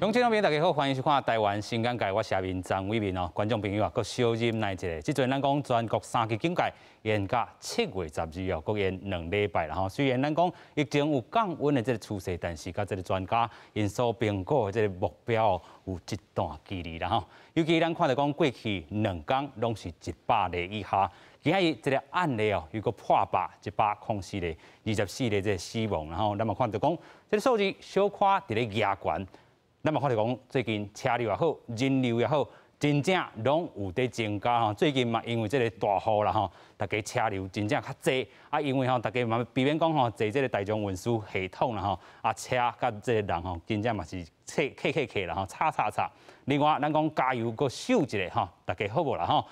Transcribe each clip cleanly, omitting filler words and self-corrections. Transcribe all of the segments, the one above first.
乡親朋友大家好，歡迎收看《台灣新眼界》，我是阿明張偉民哦。觀眾朋友啊，閣小忍耐一下，這陣咱講全國三級警戒延到7月12哦，閣延2禮拜啦吼。雖然咱講疫情有降溫的這個趨勢，但是佮這個專家𪜶所評估的這個目標有一段距離啦吼。尤其咱看著講過去兩工攏是100例以下，今仔日這個案例哦，又閣破百，104例，24例這個死亡，然後咱嘛看著講這個數字小可佇咧壓懸。咱嘛看著講，最近車流也好，人流也好，真正攏有佇增加吼。最近嘛，因為這個大雨啦吼，大家車流真正較濟啊。因為吼，大家嘛避免講吼坐這個大眾運輸系統啦吼，啊車佮這個人吼，真正嘛是車客客客啦吼，吵吵吵。另外，咱講加油閣秀一下吼，大家好無啦吼？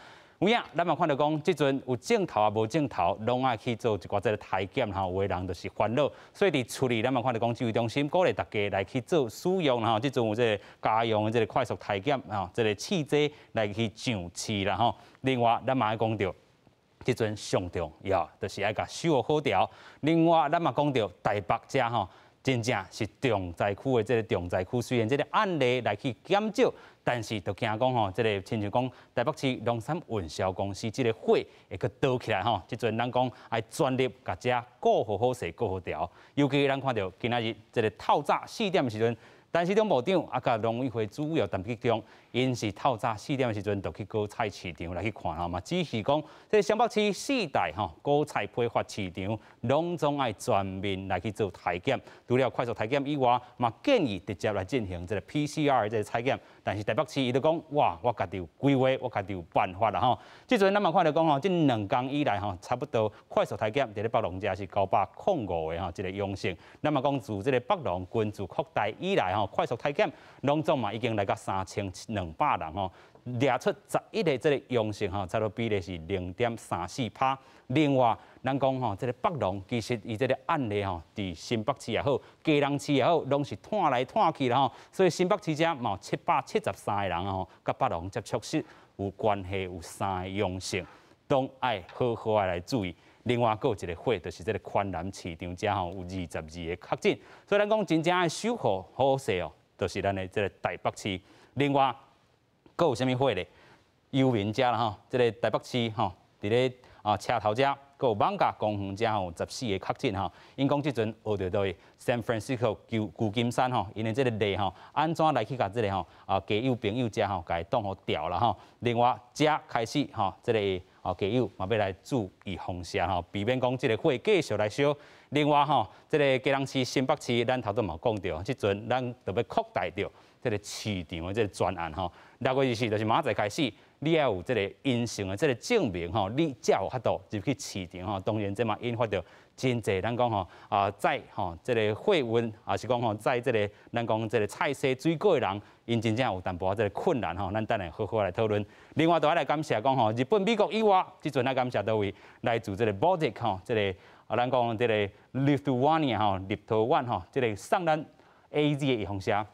有影，咱嘛看著講，這陣有症頭啊，無症頭，攏愛去做一寡這個篩檢吼。有的人就是煩惱，所以佇厝裡，咱嘛看著講，指揮中心鼓勵大家來去做使用吼。這陣有這個家用的這個快速篩檢吼，這個試劑來去上市啦吼。另外，咱嘛愛講著，這陣上重要就是愛共守護好牢。另外，咱嘛講著台北遮吼，真正是重災區的這個重災區，雖然這個案例來去減少，但是就驚講吼，這個親像講台北市龍山運銷公司這個火會閣燒起來吼，這陣咱講愛全力共遮顧好好勢，顧好牢。尤其咱看著今仔日這個透早4點的時陣，陳時中部長啊，佮農委會主委陳吉仲，𪜶是透早四點的時陣就去果菜市場來去看吼嘛，指示講，這個雙北市四大吼果菜批發市場，攏總愛全面來去做篩檢。除了快速篩檢以外，嘛建議直接來進行這個 PCR 這個採檢。但是台北市伊就講，哇，我家己有規劃，我家己有辦法啦吼。這陣咱嘛看著講吼，這兩工以來吼，差不多快速篩檢佇咧北龍遮是905個吼，這個陽性。咱嘛講自這個北龍根據擴大以來吼，快速篩檢攏總嘛已經來到3200人吼，掠出11個這個陽性吼，差不多比例是0.34趴。另外，咱講吼，這個北龍其實伊這個案例吼，佇新北市也好，基隆市也好，攏是湠來湠去啦吼。所以新北市遮嘛有773個人吼，佮北龍接觸史有關係，有三個陽性，攏愛好好仔來注意。另外，閣有一個火，就是這個寬南市場遮吼有22個確診，所以咱講真正愛守護好勢哦，就是咱的這個台北市。另外，閣有啥物火咧？游民遮啦吼，這個台北市吼，佇咧啊車頭遮，閣有艋舺公園遮吼有14個確診吼。𪜶講這陣學著佗位 San Francisco 舊舊金山吼，𪜶的這個例吼，按怎來去共這個吼啊街友朋友遮吼，共伊擋予牢啦吼。另外，遮開始吼，這個啊街友嘛欲來注預防射吼，避免講這個火繼續來燒。另外吼，這個基隆市、新北市，咱頭拄嘛有講著，這陣咱著欲擴大著這個市場的這個專案吼。6月24就是明仔載開始，你愛有這個陰性的這個證明吼，你才有法度入去市場吼。當然，這嘛引發著真濟咱講吼啊，載吼這個貨運，抑是講吼載這個咱講這個菜蔬水果的人，𪜶真正有淡薄仔這個困難吼。咱等下好好來討論。另外，都愛來感謝講吼，日本、美國以外，這陣愛感謝佗位來自這個 Baltic 吼，這個啊，咱講這個 Lithuania 吼，立陶宛吼，這個送咱 AZ 的預防射。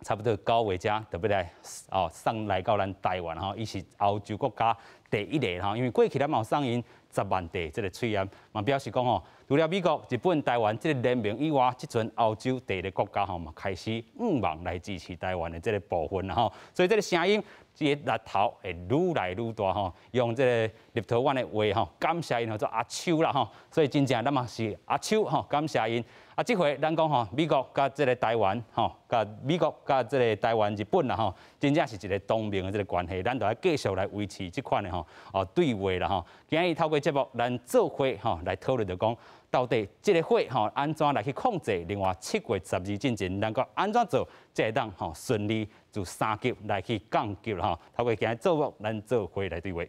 差不多9月遮就欲來哦送來到咱台灣吼，伊是歐洲國家第一个吼，因為過去咱嘛有送𪜶10萬塊這個喙罨，嘛表示講吼，除了美國、日本、台灣這個聯盟以外，這陣歐洲第一个國家吼嘛開始向望來支持台灣的這個部分啦吼，所以這個聲音，這個力頭會愈來愈大吼，用這個立陶宛的話吼，感謝𪜶號做阿手啦吼，所以真正咱嘛是阿手吼，感謝𪜶。啊，這回咱講吼，美國佮這個台灣吼，佮美國佮這個台灣、日本啦吼，真正是一個同盟的這個關係，咱就愛繼續來維持這款的吼哦對話啦吼。今日透過節目，咱做伙吼來討論著講，到底這個火吼按怎來去控制？另外7月12進前，咱閣按怎做，才會當吼順利自三級來去降級啦吼。透過今日節目，咱做伙來對話。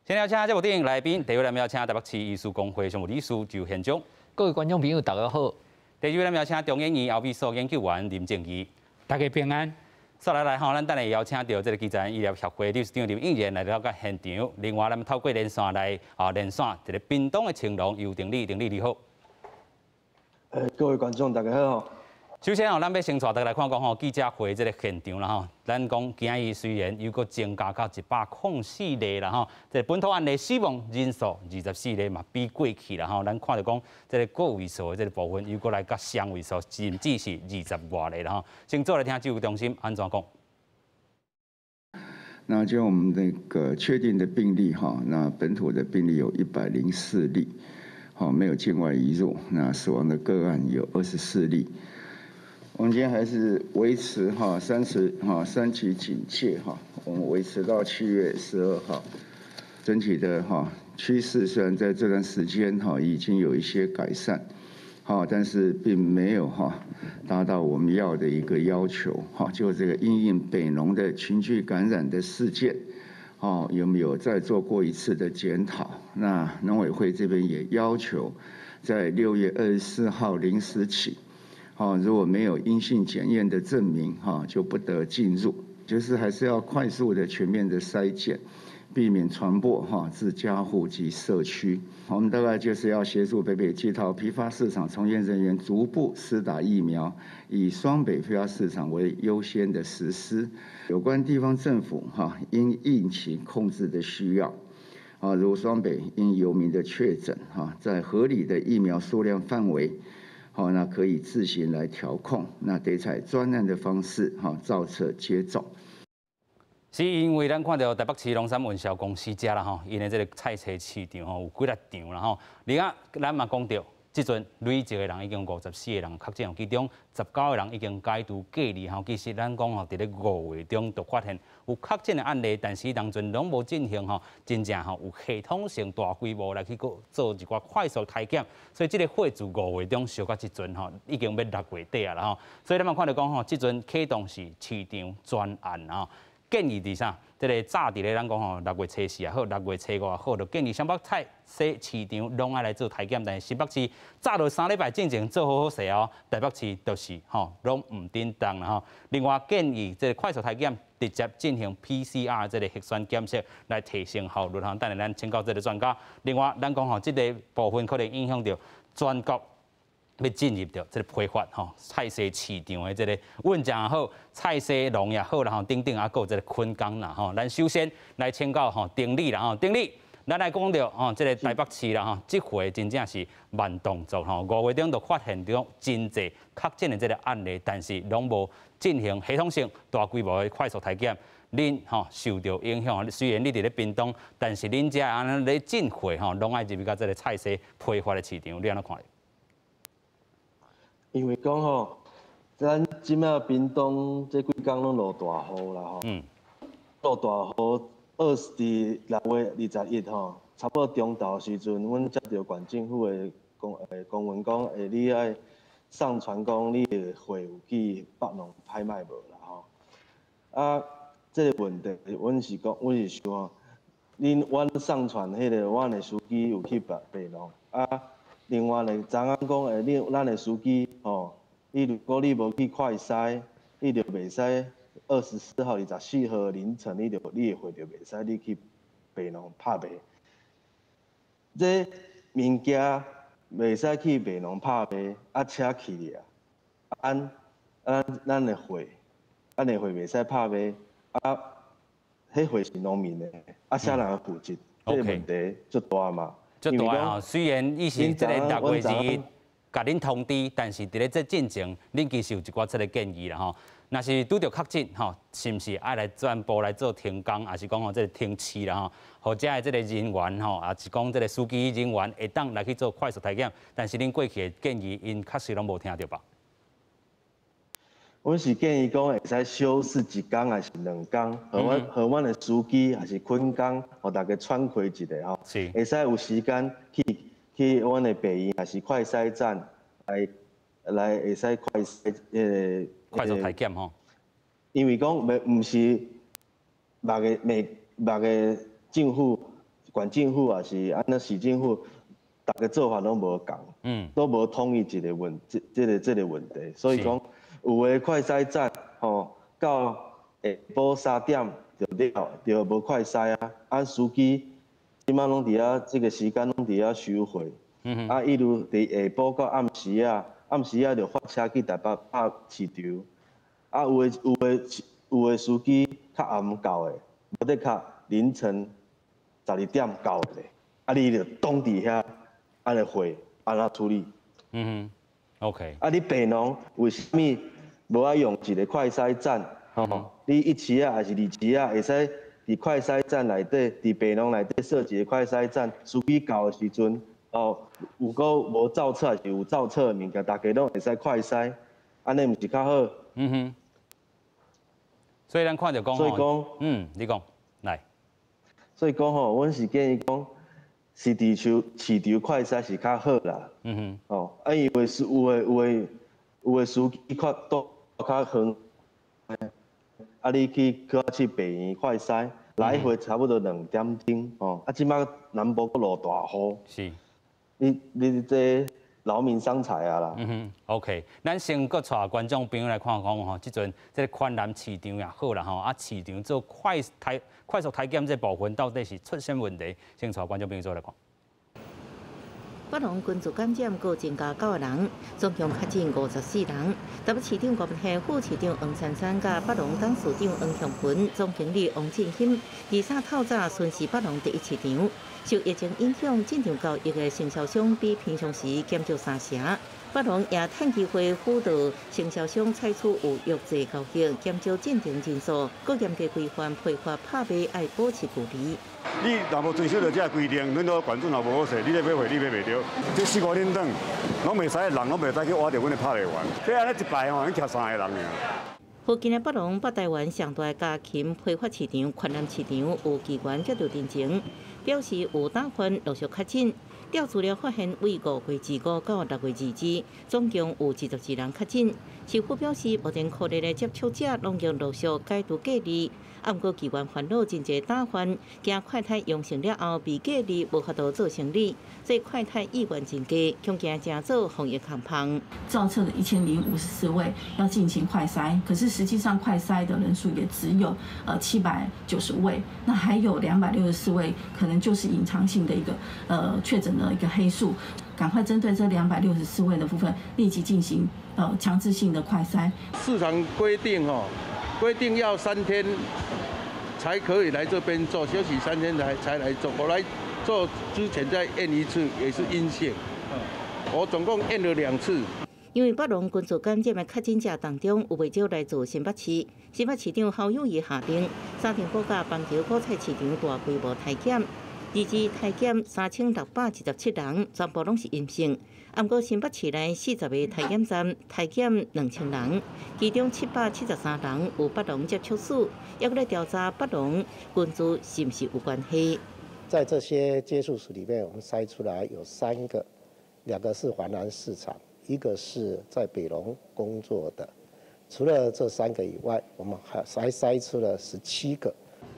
先邀請節目頂來賓，第一位咱邀請台北市醫師公會常務理事周憲章。各位觀眾朋友，大家好。第二位咱邀請中研院歐美所研究員林靜儀，大家平安。煞來來吼，咱等下邀請著這個基層醫療協會理事長林應賢來到現場。另外，咱透過連線來啊連線一個屏東的青農游定理，定理你好。各位觀眾大家好。首先哦，咱欲先帶大家來看講吼，記者會這个現場啦吼。咱講今日雖然又閣增加到104例啦吼，這个本土案例死亡人數24例嘛，比過去啦吼。咱看著講這个個位數的這个部分又閣來到雙位數，甚至是20外例啦吼。先做來聽指揮中心按怎講。那就我們那個確定的病例哈，那本土的病例有104例，好，沒有境外移入。那死亡的個案有24例。我們今天還是維持哈三十哈三級警戒哈，我們維持到7月12號。整體的哈趨勢雖然在這段時間哈已經有一些改善，哈，但是並沒有哈達到我們要的一個要求哈。就這個因應北農的群聚感染的事件，哦，有沒有再做過一次的檢討？那農委會這邊也要求，在6月24號0時起，哦，如果沒有陰性檢驗的證明，哈，就不得進入。就是還是要快速的、全面的篩檢，避免傳播哈至家戶及社區。我們大概就是要協助北北基桃批發市場從業人員逐步施打疫苗，以雙北批發市場為優先的實施。有關地方政府哈，因疫情控制的需要，啊，如雙北因游民的確診哈，在合理的疫苗數量範圍。好，那可以自行來調控，那得採專案的方式，哈，造冊接種。是因為咱看著台北市龍山運銷公司遮啦吼，𪜶的這个菜市市場吼有幾若場啦吼，而且咱嘛講著，這陣累積的人已經54個人確診，其中19個人已經解除隔離吼。其實咱講吼，佇咧5月中就發現有確診的案例，但是當陣攏無進行吼真正吼有系統性大規模來去做一寡快速篩檢，所以這个貨自5月中燒到這陣吼，已經欲6月底啊啦吼。所以咱嘛看著講吼，這陣啟動是市場專案吼。建議佇啥？這个早佇咧咱講吼，6月初四也好，6月初五也好，就建議雙北菜市市場攏愛來做篩檢。但是新北市早著3禮拜進前做好好勢哦，台北市就是吼攏毋振動啦吼。另外建議這个快速篩檢直接進行 PCR 這个核酸檢測來提升效率吼。等下咱請教這个專家。另外，咱講吼，這个部分可能影響著全國。欲進入著這个批發吼菜市市場的這个運價也好，菜市農也好啦吼，等等啊，閣有這个墾工啦吼。咱首先來請教吼丁理啦吼，丁理，咱來講著吼這个台北市啦吼，這回真正是慢動作吼，5月中就發現著真濟確診的這个案例，但是攏無進行系統性大規模的快速篩檢，恁吼受著影響。雖然你佇咧屏東，但是恁遮按呢咧進貨吼，攏愛入去到這个菜市批發的市場，你按怎看咧？因為講吼，咱這馬屏東這幾工攏落大雨啦吼，落大雨，佇6月21吼，差不多中晝時陣，阮接著縣政府的公文講，你愛上傳講你的貨有去北農拍賣無啦吼。啊，這个問題，阮是講，阮是想吼，恁阮上傳彼个阮的司機有去北農啊。另外咧，昨昏講，你咱的司機吼，你如果你無去快篩，你就袂使24號、24號凌晨，你的貨就袂使你去北農拍賣。這物件袂使去北農拍賣，啊車去啊，咱的貨，咱的貨袂使拍賣，啊，彼貨是農民的，啊，啥人負責？這个問題足大嘛。足大吼，雖然伊是這个6月21共恁通知，但是佇咧這進前，恁其實有一寡這个建議啦吼。若是拄著確診吼，是毋是愛來全部來做停工，抑是講吼這个停市啦吼？予遮的這个人員吼，抑是講這个司機人員會當來去做快速篩檢，但是恁過去的建議，𪜶確實攏無聽著吧？阮是建議講會使休市一工抑是2工，予阮的司機抑是墾工，予大家喘氣一下吼。會使有時間去阮的病院抑是快篩站來會使快篩彼個快速篩檢吼。因為講袂毋是別个每別个政府、縣政府抑是按怎市政府，逐个做法攏無仝，都無統一一个問這這个這个問題，所以講有的快篩站吼，到下晡3點就了，就無快篩啊。啊，司機這馬攏佇遐，這個時間攏佇遐收貨。啊，伊如佇下晡到暗時啊，暗時仔就發車去台北拍市場。啊，有的司機較暗到的，無得較凌晨12點到的，啊，你就擋佇遐，按呢貨按怎處理？啊，你北農為啥物無愛用一個快篩站？吼，你一市仔還是二市仔，會使佇快篩站內底，佇北農內底設一個快篩站，司機到的時陣，哦，有閣無造冊還是有造冊的物件，大家攏會使快篩，按呢毋是較好？所以咱看著講，所以講，你講，來。所以講吼，阮是建議講，是佇市場快篩是較好啦。哦，啊，因為是有的司機較倒較遠，啊，你去病院快篩，來回差不多2點鐘，哦，啊，這擺南部閣落大雨。你這勞民傷財啊啦。OK，咱先閣帶觀眾朋友來看講吼，這陣這个環南市場也好啦吼，啊市場做快速體檢這部分到底是出啥問題？先帶觀眾朋友做來看。北農群聚感染閣增加九個人，總共確診54人。台北市長柯文哲、副市長黃珊珊佮北農董事長黃雄文、總經理王振興，23透早巡視北農第一市場。受疫情影響，進場交易的承銷商比平常時減少三成。北農也趁機會輔導承銷商採取有約制交易，減少進場人數，閣嚴格規範批發拍賣愛保持距離。你若無遵守著這个規定，阮都管制若無好勢，你咧買貨你買袂著。這四五點轉，攏袂使人攏袂使去挖著阮的拍賣員。這按呢一排吼，𪜶徛三个人爾。附近的北農北台灣上大家禽批發市場、環南市場有議員接著陳情，表示有打算陸續確診。調資料發現，為5月25到6月22，總共有22人確診。市府表示，目前可能的接觸者攏已經陸續解除隔離。啊，毋過議員煩惱真濟打翻，驚快篩陽性了後被隔離，無法度做生理，所以快篩意願真低，恐驚成做防疫空縫。造冊的1054位要進行快篩，可是實際上快篩的人數也只有790位，那還有264位可能就是隱藏性的一個確診的一個黑數，趕快針對這兩百六十四位的部分，立即進行強制性的快篩。市場規定哦，規定要三天才可以來這邊做，休息三天才來做。我來做之前再驗一次，也是陰性。我總共驗了兩次。因為北農群聚感染的確診者當中，有袂少來自新北市。新北市長侯友宜下令，三重埔佮板橋果菜市場大規模篩檢，截至篩檢3617人，全部攏是陰性。毋過新北市內40個篩檢站篩檢2000人，其中773人有北農接觸史，猶閣咧調查北農群聚是毋是有關係。在這些接觸史裡面，我們篩出來有三個，兩個是環南市場，一個是在北農工作的。除了這三個以外，我們還篩出了17個。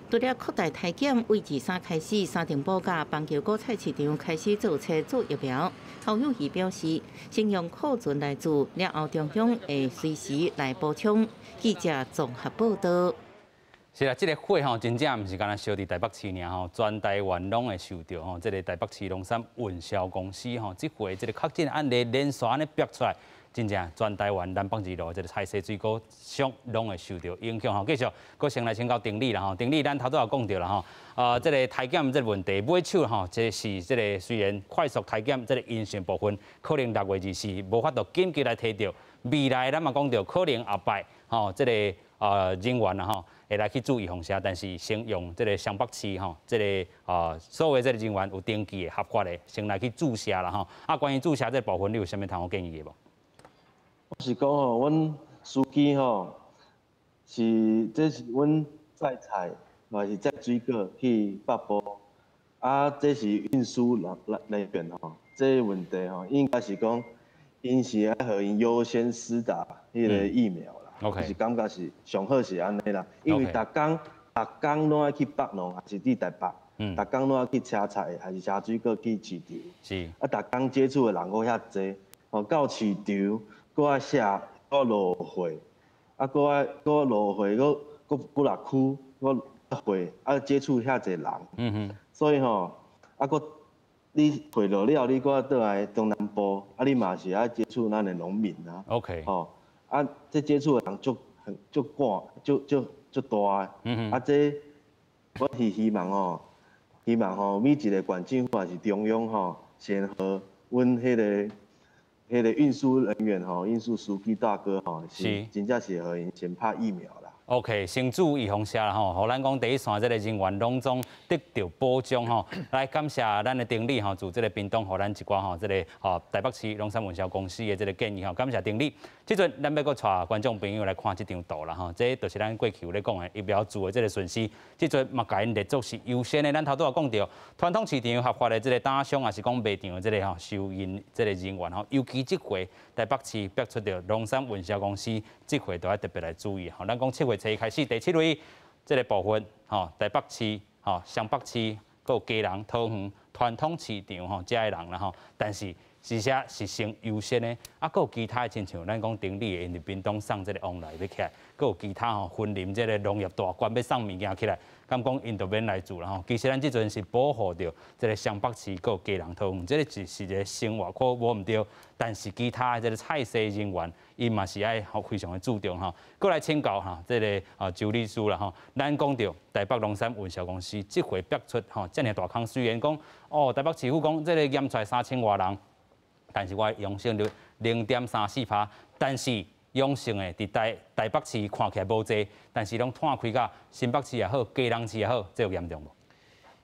除了擴大篩檢，為23開始，三重埔佮板橋果菜市場開始做冊做疫苗。侯友宜表示，先用庫存來做，了後中央會隨時來補充。記者綜合報道。是啦，這个火吼，真正毋是干焦燒佇台北市爾吼，全台灣攏會受著吼。這个台北市農山運銷公司吼，這回這个確診案例連續按呢爆出來，真正全台灣南北二路這个菜市水果商攏會受著影響吼。繼續，閣先來請教丁理啦吼，丁理咱頭拄仔有講著啦吼，這个篩檢這个問題，買手吼，這是這个雖然快速篩檢這个陰性部分，可能6月24無法度緊急來提著，未來咱嘛講著可能後擺吼，這个人員啦吼，會來去做預防射，但是先用這个雙北市吼，這个所有這个人員有登記的合法的，先來去注射啦吼。啊，關於注射這个部分，你有啥物通好建議的無？我是講吼，阮司機吼是這是阮載菜，嘛是載水果去北部，啊，這是運輸人員吼，這個問題吼，應該是講，𪜶是愛予𪜶優先施打彼个疫苗啦。 是感覺是上好是按呢啦，因為逐工逐工攏愛去北農，還是佇台北，逐工攏愛去車菜，還是車水果去市場。啊，逐工接觸的人閣遐濟，吼，到市場閣愛卸，閣落貨，啊，閣愛閣落貨，閣閣幾若區，閣貨，啊，接觸遐濟人。所以吼，啊，閣你回落了，你閣倒來中南部，啊，你嘛是愛接觸咱的農民啊。 吼，啊，這接觸的人足很足廣，足足足大的。啊，這我是希望吼，希望吼每一個縣政府還是中央吼，先予阮彼個運輸人員吼，運輸司機大哥吼，是真正是予𪜶先拍疫苗啦。 OK，先注預防射啦吼，予咱講第一線這个人員攏總得著保障吼。來感謝咱的經理吼，自這个屏東予咱一寡吼，這个吼台北市龍山運銷公司的這个建議吼，感謝經理。這陣咱欲閣帶觀眾朋友來看這張圖啦吼，這就是咱過去有咧講的疫苗注的這个順序。這陣嘛共𪜶列作是優先的。咱頭拄仔講著，傳統市場合法的這个打商，抑是講賣場的這个吼收銀這个人員吼，尤其這回台北市逼出著龍山運銷公司，這回都愛特別來注意吼。咱講7月初開始第七類這个部分吼，台北市吼、雙北市、閣有基隆、桃園傳統市場吼，遮的人啦吼，但是事實是先優先的，啊，閣有其他的，親像咱講頂禮的，𪜶佇屏東送這个旺來欲起來，閣有其他吼雲林這个農業大縣欲送物件起來，敢講𪜶就免來注啦吼。其實咱這陣是保護著這个雙北市閣有基隆桃園，這个是一个生活可無毋對，但是其他的這个菜市人員，𪜶嘛是愛非常的注重吼。閣來請教哈，這个啊周律師啦吼，咱講著台北龍山運銷公司這回逼出吼遮爾大空，雖然講哦台北市府講這个驗出來3000外人，但是我陽性率0.34%，但是陽性的佇台北市看起來無濟，但是攏湠開到新北市也好，基隆市也好，這有嚴重無？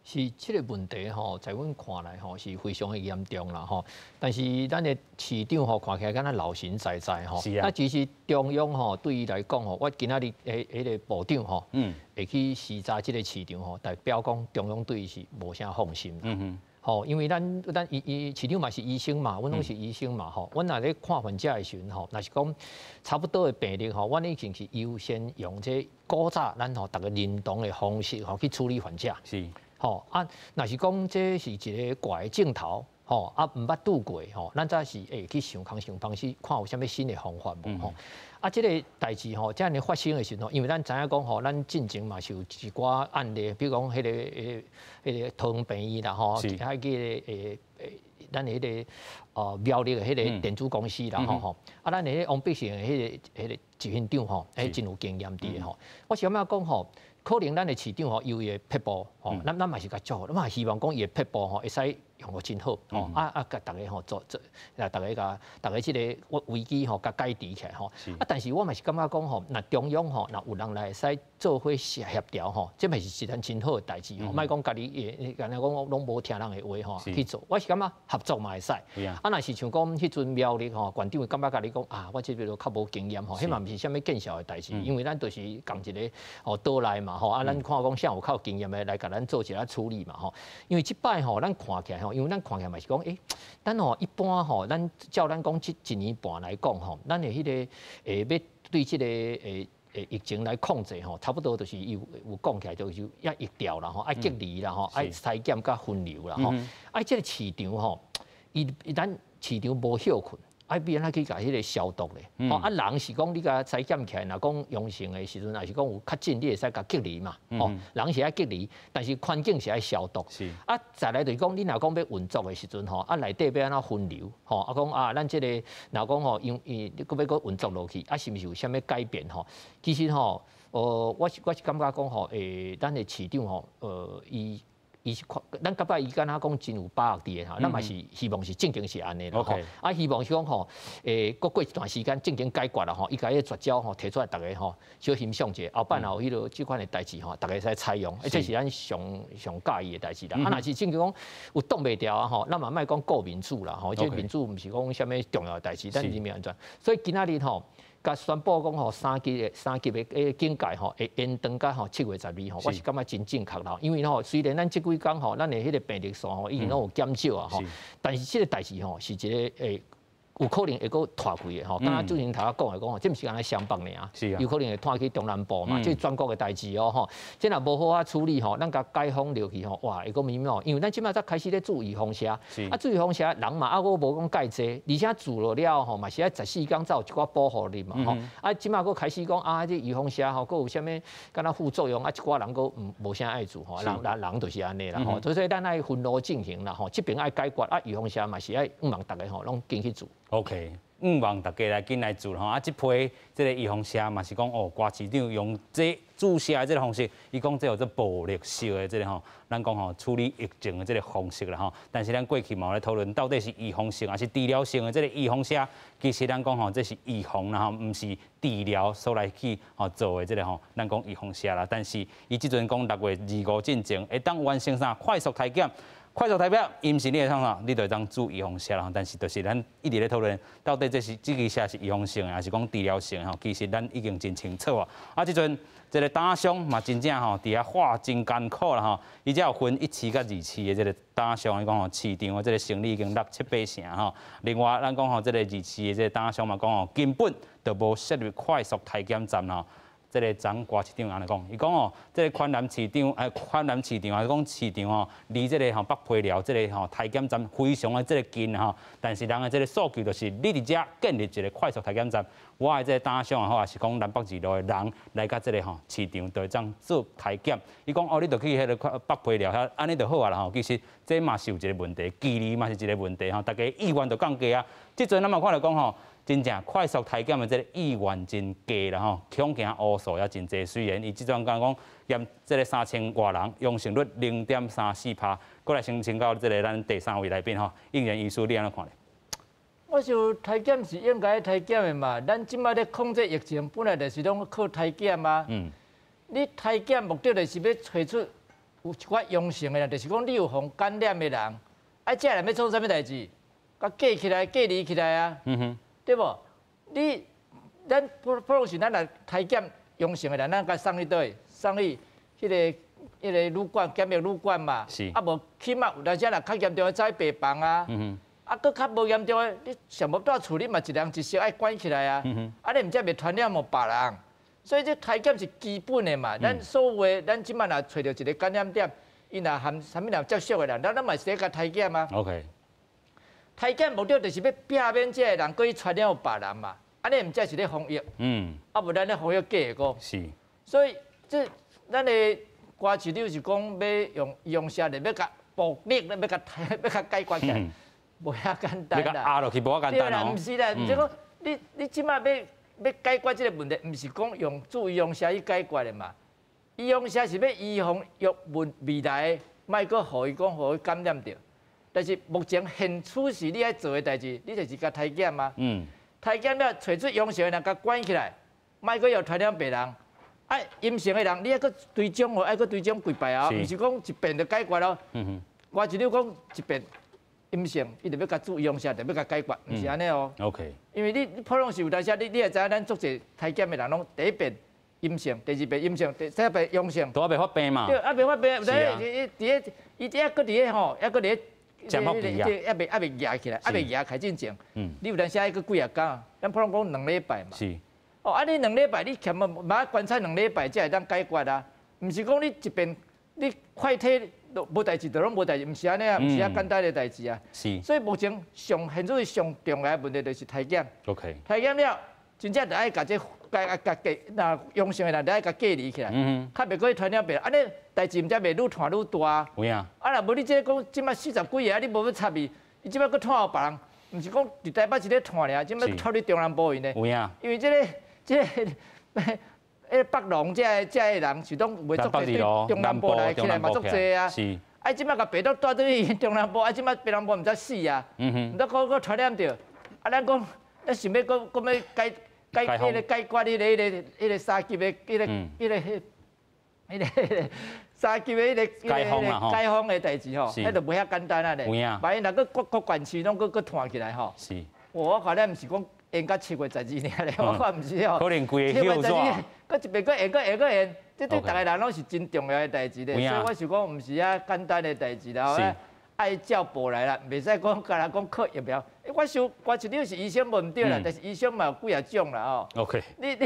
是這个問題吼，在阮看來吼是非常的嚴重啦吼。但是咱的市長吼看起來敢若老神在在吼。那其實中央吼對伊來講吼，我今仔日彼个部長吼，會去視察這个市場吼，代表講中央對伊是無啥放心。吼，因為咱伊伊市長嘛是醫生嘛，阮攏是醫生嘛吼。阮若咧看患者的時陣吼，若是講差不多的病例吼，阮已經是優先用這古早咱吼逐个認同的方式吼去處理患者。吼啊，若是講這是一個怪的症頭，吼啊，毋捌拄過吼，咱才是會去想空想方式，看有啥物新的方法無吼。啊，這个代誌吼，遮爾發生的時陣，因為咱知影講吼，咱進前嘛是有一寡案例，比如講彼個桃園病院啦吼，還記得咱彼个苗栗的彼個電子公司啦吼吼，啊，咱的彼王必勝的彼個執行長吼，彼真有經驗佇的吼。我是感覺講吼，可能咱的市長吼有伊的撇步吼，咱嘛是共祝福，咱嘛希望講伊的撇步吼會使用予真好吼，啊啊，共逐家吼做做，啊，逐家共逐家這个危機吼共解除起來吼。啊，但是我嘛是感覺講吼，若中央吼若有人來會使做伙協調吼，這嘛是一件真好的代誌吼。莫講家己會，敢若講攏無聽人的話吼去做，我是感覺合作嘛會使。啊，若是像講彼陣苗栗吼，縣長會感覺共你講啊，我這邊都較無經驗吼，彼嘛毋是啥物見笑的代誌，因為咱就是仝一个吼島內嘛吼，啊，咱看講啥有較有經驗的來共咱做一下處理嘛吼。因為這擺吼，咱看起來吼，因為咱看起來嘛是講，咱吼一般吼，咱照咱講這一年半來講吼，咱的彼个欲對這个疫情來控制吼，差不多就是有講起來就是愛疫調啦吼，愛隔離啦吼，愛篩檢佮分流啦吼。啊，這个市場吼，伊咱市場無歇睏，愛欲按怎去共彼个消毒咧？吼啊，人是講你共篩檢起來，若講陽性的時陣，若是講有確診，你會使共隔離嘛？吼，人是愛隔離，但是環境是愛消毒。啊，再來就是講，你若講欲運作的時陣吼，啊內底欲按怎分流？吼，啊講啊，咱這个若講吼，因伊閣欲閣運作落去，啊是毋是有啥物改變吼？其實吼，我是感覺講吼，咱的市長吼，伊是看，咱感覺伊敢若講真有把握佇的吼，咱嘛是希望是正經是按呢啦吼。啊，希望是講吼，閣過一段時間正經解決啦吼，伊共彼個絕招吼提出來，逐家吼小欣賞者，後擺若有彼个這款的代誌吼，逐家會使採用，這是咱上上佮意的代誌啦。啊，若是正經講有擋袂牢啊吼，咱嘛莫講顧面子啦吼，這面子毋是講啥物重要的代誌，咱人民安全。所以今仔日吼，共宣布講吼三級的警戒吼會延長到吼7月12吼，我是感覺真正確啦。因為吼雖然咱這幾工吼，咱的彼個病例數吼已經攏有減少啊吼，但是這个代誌吼是一个有可能會閣拖開的吼，敢若主持人頭仔講的講吼，這毋是干焦雙北爾，有可能會拖去中南部嘛，這是全國的代誌哦吼。這若無好好處理吼，咱共解封落去吼，哇，會閣明哦，因為咱這擺才開始咧注預防射，啊，注預防射人嘛，啊，閣無講蓋濟，而且注落了吼，嘛是愛14天才有一寡保護力嘛吼。啊，這擺閣開始講啊，這預防射吼，閣有啥物敢若副作用啊，一寡人閣毋無啥愛注吼，人人人就是按呢啦吼，所以咱愛分路進行啦吼，這邊愛解決啊，預防射嘛是愛向望逐家吼攏緊去注。 OK，向望逐家來緊來注吼，啊，這批這个預防射嘛是講哦，郭市長用這注射的這个方式，伊講這叫做暴力式的這个吼，咱講吼處理疫情的這个方式啦吼。但是咱過去嘛有咧討論，到底是預防性還是治療性的這个預防射，其實咱講吼，這是預防啦吼，毋是治療所來去吼做的這个吼，咱講預防射啦。但是伊這陣講6月25進前會當完成啥快速篩檢。快速篩檢，伊毋是你會當啥，你就會當注預防射啦。但是就是咱一直咧討論，到底這是這支射是預防性的，還是講治療性的吼？其實咱已經真清楚啊。啊，這陣這个膽商嘛，真正吼，佇遐畫真艱苦啦吼。伊才有分一期佮二期的這个膽商，伊講吼市場的這个生意已經落七八成吼。另外，咱講吼這个二期的這个膽商嘛，講吼根本就無設立快速篩檢站吼。這个張郭市長按呢講，伊講哦，這个環南市場，環南市場還是講市場吼，離這个吼北皮寮這个吼篩檢站非常的這个近吼，但是人的這个訴求就是，你佇遮建立一个快速篩檢站，我的這个膽商也好，還是講南北二路的人來到這个吼市場，就會當做篩檢。伊講哦，你就去彼个北皮寮遐，按呢就好啊啦吼。其實這嘛是有一个問題，距離嘛是一个問題吼，大家意願就降低啊。這陣咱嘛看著講吼。真正快速篩檢的這个意願真低啦吼，恐驚烏數也真濟。雖然伊這陣講講驗這个3000外人，陽性率0.34%，過來先請教這个咱第三位來賓吼，應仁醫師你按怎看咧？我想篩檢是應該篩檢的嘛，咱這擺咧控制疫情，本來就是攏靠篩檢啊。你篩檢目的就是欲揣出有一寡陽性的人，就是講你有予感染的人，啊，這人欲創啥物代誌？共隔起來、隔離起來啊。對無？你咱普普通時，咱若篩檢陽性的人，咱共送去佗？送去彼个旅館檢疫旅館嘛。啊，無起碼有當時若較嚴重的，走去病房啊。啊，閣較無嚴重的，你想無蹛處理嘛，一人一室愛關起來啊。啊，你毋才袂傳染予別人。所以這篩檢是基本的嘛。咱所有的，咱這擺若揣著一个感染點，伊若含啥物人接觸的人，咱攏嘛是咧共篩檢啊。 篩檢目的就是欲避免這个人閣去傳染予別人嘛，按呢毋才是咧防疫。啊，無咱咧防疫假的講。所以這咱的郭市長是講欲用預防射，欲共暴力，欲共欲共解決起來，無遐簡單啦。欲共壓落去無遐簡單哦。毋是啦，就是講你這擺欲欲解決這个問題，毋是講用注預防射去解決的嘛。預防射是欲預防藥物未來莫閣予伊講予伊感染著。但是目前現此時你愛做的代誌，你就是共篩檢啊。篩檢了，揣出陽性的人，共關起來，莫閣予傳染別人。啊，陰性的人，你愛閣追蹤哦，愛閣追蹤幾擺啊？毋是講一遍就解決咯。我一你講一遍陰性，伊就欲共注預防射，就欲共解決，毋是按呢哦。 因為你普通時有當時，你也知影，咱足濟篩檢的人攏第一遍陰性，第二遍陰性，第三遍陽性。都猶未發病嘛。對，猶未發病，有當伊佇咧，伊佇咧閣佇咧吼，猶閣佇咧。潛伏期啊，猶未夯起來，猶未夯開進前，你有當時愛閣幾仔工，咱普通講兩禮拜嘛。哦，啊，你兩禮拜你欠嘛，嘛觀察兩禮拜才會當解決啊。毋是講你一遍你快體都無代誌，就攏無代誌，毋是按呢啊，毋是遐簡單的代誌啊。所以目前上現在上重要的問題就是篩檢。篩檢了，真正就愛共這共共隔，若陽性的人就愛共隔離起來，較袂閣去傳染別人。按呢代誌毋才袂愈傳愈大。有影。啊，若無你這個講，這擺40幾个，啊，你無欲插伊，伊這擺閣傳予別人，毋是講佇台北市咧傳爾，這擺傳去中南部去呢。有影。因為這个、這个、彼个北龍這个、這个人是攏袂足濟對中南部來起來嘛足濟啊。啊，這擺共病毒帶轉去中南部，啊，這擺北南部毋知死啊。毋知閣閣傳染著。啊，咱講，咱想欲閣閣欲解解彼个解決彼个彼个彼个三級的彼个彼个彼个彼个三級的彼个解封啦吼，解封的代誌吼，彼就袂遐簡單啊咧。萬一若閣各各縣市攏閣閣傳起來吼。我看咱毋是講延到7月12爾咧，我看毋是吼。可能規个休煞。閣一遍閣延閣延閣延，這對逐个人攏是真重要的代誌咧。所以我想講，毋是遐簡單的代誌啦。啊，愛照報來啦，袂使講干焦講靠疫苗。我想郭市長是醫生無毋對啦，但是醫生嘛有幾仔種啦吼。你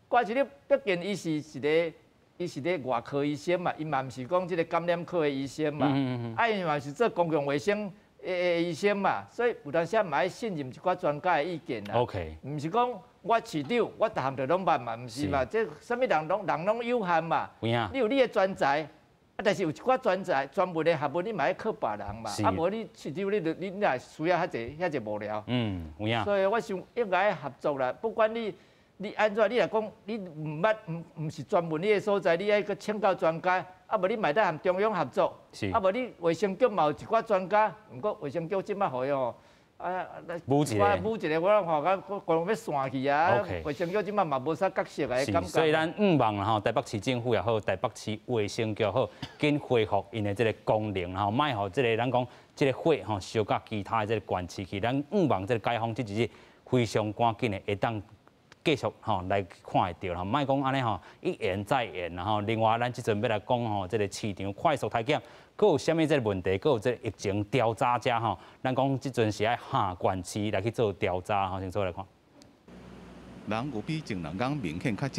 郭市長畢竟伊是一个，伊是咧外科醫生嘛，伊嘛毋是講這个感染科的醫生嘛，啊伊嘛是做公共衛生的醫生嘛，所以有當時嘛愛信任一寡專家的意見啦。 毋是講我市長，我逐項就攏捌嘛，毋是嘛？這啥物人攏人攏有限嘛。你有你的專才，啊，但是有一寡專才專門的學問，你嘛愛靠別人嘛。啊，無你市長，你若需要遐濟遐濟無聊。有影。所以我想應該合作啦，不管你按怎，你若講你毋捌，毋是專門你的所在，你愛閣請教專家，啊無你嘛會當和中央合作，啊無你衛生局嘛有一寡專家，毋過衛生局這擺予伊吼，啊，舞一個，舞一個，我看甲講欲散去啊。衛生局這擺嘛無啥角色的感覺。所以咱向望啦吼，台北市政府也好，台北市衛生局好，緊恢復𪜶的這个功能吼，莫予這个咱講這个火吼燒到其他的這个縣市去。咱向望這个解封這一日非常趕緊的會當繼續吼來看會著啦，莫講按呢吼一延再延啦吼。另外，咱這陣欲來講吼，這个市場快速篩檢，閣有啥物這个問題？閣有這个疫情調查者吼，咱講這陣是愛下縣市來去做調查吼，先做來看。人有比前兩工明顯較少。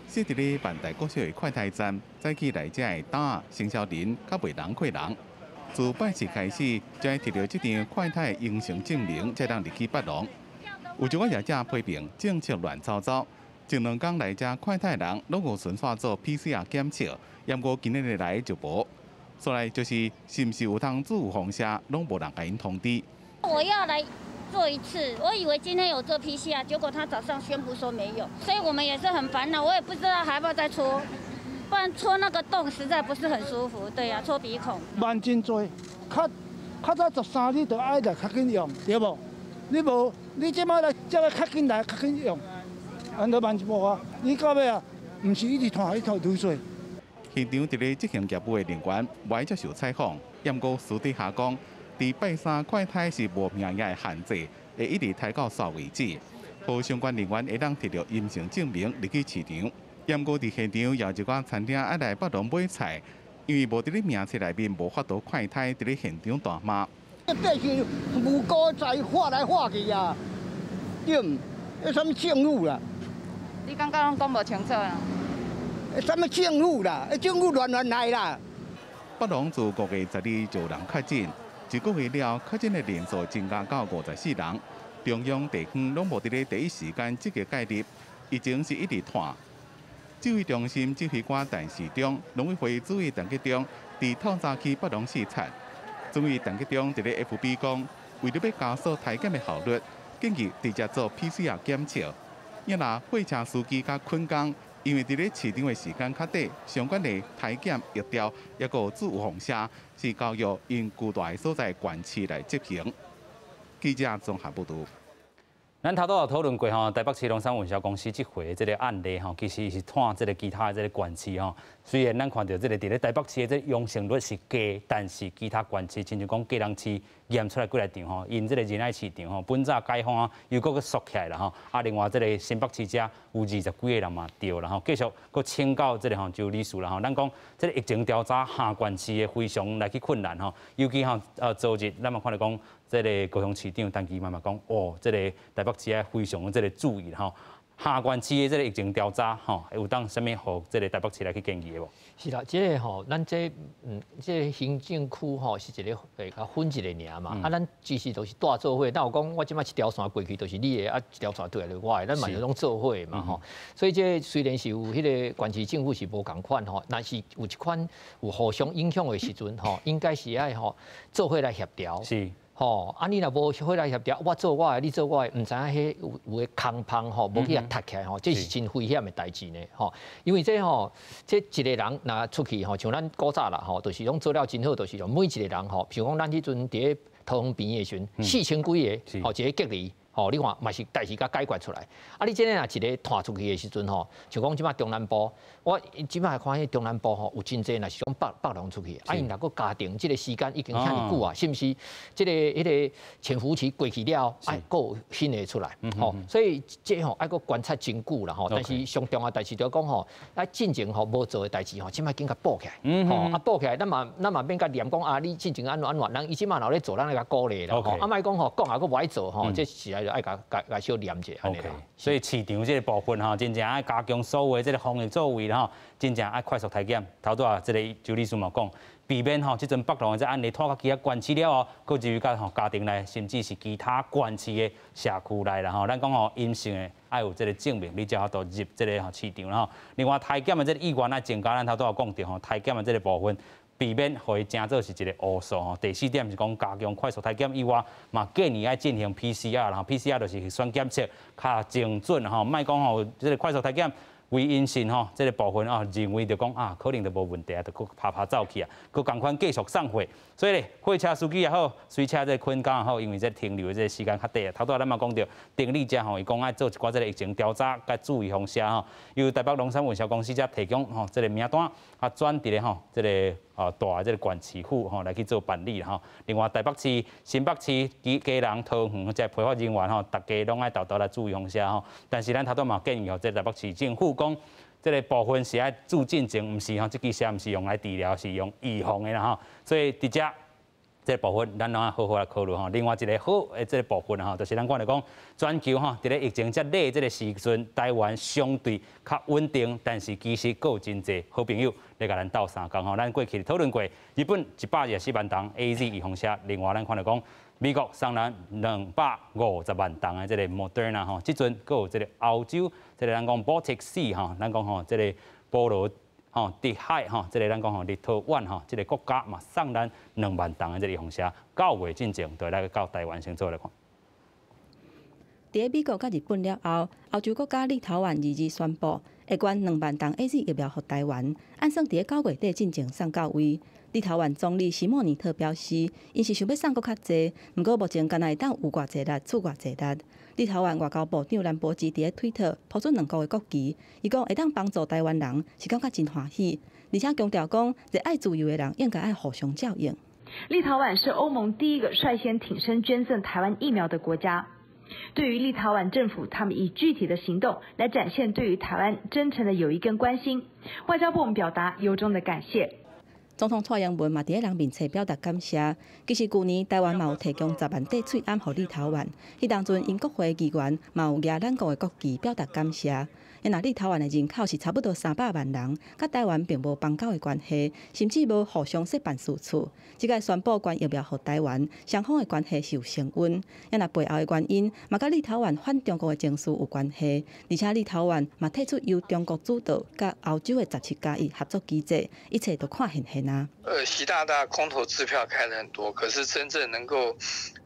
設佇咧萬大國小的快篩站，早起來遮的擔生小人較袂人過人。自拜四開始，就愛提著這張快篩陰性證明，才當入去北壠。有一寡業者批評政策亂糟糟，前兩工來遮快篩人攏有順紲做 PCR 檢測，毋過今日來就無。所以就是是毋是有通自由放射，攏無人共𪜶通知。我要來做一次，我以為今天有做 PCR，結果他早上宣布說沒有，所以我們也是很煩惱，我也不知道還要不要再戳，不然戳那個洞實在不是很舒服。對呀，戳鼻孔。慢真濟，較較早13日就愛來較緊用，對無？你無，你這擺來，這擺較緊來，較緊用，按呢慢一步啊！你到尾啊，毋是一直拖，一直拖水。現場佇咧執行業務的人員無愛接受採訪，毋過私底下講，佇拜三快篩是無名的限制，會一直篩到煞為止，予相關人員會當提著陰性證明入去市場。毋過佇現場有一寡餐廳愛來北壠買菜，因為無佇咧名冊內面無法度快篩，佇咧現場大罵。百姓無辜在畫來畫去啊，對毋？彼啥物政府啦？你感覺攏講無清楚啊？啥物政府啦？政府亂亂來啦！北壠自5月12就有人確診，一個月了，確診的人數增加到54人。中央地方攏無佇咧第一時間積極介入，疫情是一直拖。指揮中心指揮官陳時中、農委會主委陳吉仲佇透早去北壠視察。主委陳吉仲佇咧 FB 講，為著欲加速篩檢的效率，建議直接做 PCR 檢測。若貨車司機佮捆工，因為佇咧市場的時間較短，相關的篩檢疫調，抑閣有自由放射，是交由𪜶居住的所在縣市來執行。記者綜合報導。咱頭拄有討論過吼，台北市龍山運銷公司這回這个案例吼，其實是拖這个其他的這个縣市吼。雖然咱看著這个佇咧台北市的這個陽性率是低，但是其他縣市，親像講基隆市驗出來幾來場吼，𪜶這个仁愛市場吼，本早解封啊，又閣閣縮起來啦吼。啊，另外這个新北市遮有20幾个人嘛著啦吼，繼續閣請教這个吼周理事啦吼。咱講這个疫情調查下縣市的非常來去困難吼，尤其吼昨日咱嘛看著講。這个高雄市長陳其邁嘛講，哦，這个台北市愛非常的這个注意吼，下縣市的這个疫情調查吼，有當啥物予這个台北市來去建議的無？是啦，這个吼，咱這這个行政區吼是一个會較分一个爾嘛，啊，咱其實都是蹛做伙，哪有講我這擺一條線過去就是你的，啊，一條線對來就是我的，咱嘛是攏做伙嘛吼。所以這雖然是有彼个縣市政府是無仝款吼，但是有一款有互相影響的時陣吼，應該是愛吼做伙來協調。吼，啊！你若無伙來協調，我做我的，你做我的，毋知影彼有有的空芳吼，無去共踢起來吼，這是真危險的代誌呢吼。因為這吼，這一个人若出去吼，像咱古早啦吼，就是攏做了真好，就是講每一個人吼，像講咱彼陣佇咧桃園邊的時陣，4000幾个吼，一个隔離。吼，你看嘛是代誌共解決出來。啊，你這个若一个拖出去的時陣吼，像講這擺中南部，我這擺看彼中南部吼有真濟，若是講北北龍出去，啊，𪜶若閣加長這个時間已經遐爾久啊，是毋是？這个彼个潛伏期過去了，愛閣有新的出來，吼，所以這吼愛閣觀察真久啦吼。但是上重要代誌就講吼，啊，進前吼無做的代誌吼，這擺緊共補起來，吼，啊補起來，咱嘛免共念講啊，你進前按怎按怎，人伊這擺若咧做，咱來共鼓勵啦。啊，莫講吼講啊，閣無愛做吼，這實在就愛共共共小念者按呢啦。所以市場這个部分吼，真正愛加強所有這个防疫作為吼，真正愛快速篩檢。頭拄仔這个周律師嘛講，避免吼這陣北龍的這案例拖到其他縣市了後，閣入去到吼家庭內，甚至是其他縣市的社區內啦吼。咱講吼陰性的愛有這个證明，你才有法度入這个吼市場啦吼。另外篩檢的這个意願愛增加，咱頭拄仔講著吼，篩檢的這个部分，避免予伊成做是一个烏數吼。第四點是講加強快速篩檢以外，嘛建議愛進行 PCR，然後 PCR 就是核酸檢測較精準吼，莫講吼這个快速篩檢為陰性吼，這个部分啊，認為就講啊，可能就無問題啊，就閣拍拍走去啊，閣仝款繼續送貨。所以咧，貨車司機也好，隨車這个捆工也好，因為這停留的這个時間較短啊。頭拄仔咱嘛講著，頂禮遮吼，伊講愛做一寡這个疫情調查，佮注意風險吼。由台北龍山運銷公司遮提供吼這个名單，啊轉佇咧吼這个大的這个縣市府吼來去做辦理吼。另外台北市、新北市、基隆、桃園這批發人員吼，大家攏愛沓沓來注意風險吼。但是咱頭拄嘛建議吼，這个台北市政府講，這个部分是愛注進前，毋是吼，這支針毋是用來治療，是用預防的啦吼。所以佇遮這个部分，咱攏愛好好來考慮吼。另外一个好的這个部分吼，就是咱講來講，全球吼，佇咧疫情遮熱這个時陣，台灣相對較穩定，但是其實閣有真濟好朋友咧共咱鬥相共吼。咱過去討論過，日本124萬筒 AZ 預防射，另外咱看著講，美國送咱250萬筒的這个 Moderna 吼，這陣閣有這个歐洲，這个咱講 Baltic Sea 吼，咱講吼這个波羅吼地海吼，這个咱講吼立陶宛吼，這个國家嘛送咱2萬筒的這个預防射，9月進前就來到台灣先做來看。佇咧美國佮日本了後，歐洲國家立陶宛2日宣布會捐2萬筒 AZ 疫苗予台灣，按算佇咧9月底進前送到位。立陶宛總理席莫尼特表示，𪜶是想欲送閣較濟，毋過目前干焦會當有偌濟力出偌濟力。立陶宛外交部長蘭博基佇咧推特拋出兩國的國旗，伊講會當幫助台灣人，是感覺真歡喜，而且強調講熱愛自由的人應該愛互相照應。立陶宛是歐盟第一個率先挺身捐贈台灣疫苗的國家。對於立陶宛政府，他們以具體的行動來展現對於台灣真誠的友誼跟關心。外交部表達由衷的感謝。總統蔡英文嘛佇咧人面前表達感謝。其實舊年台灣嘛有提供10萬塊喙罨予立陶宛，彼當陣𪜶國會議員嘛有舉咱國的國旗表達感謝。因為立陶宛的人口是差不多300萬人，佮台灣並無邦交的關係，甚至無互相設辦事處。這擺宣布捐疫苗予台灣，雙方的關係是有升溫。因若背後的原因，嘛佮立陶宛反中國的情緒有關係。而且立陶宛嘛退出由中國主導佮歐洲的17加1合作機制，一切都看現現啊。習大大空頭支票開了很多，可是真正能夠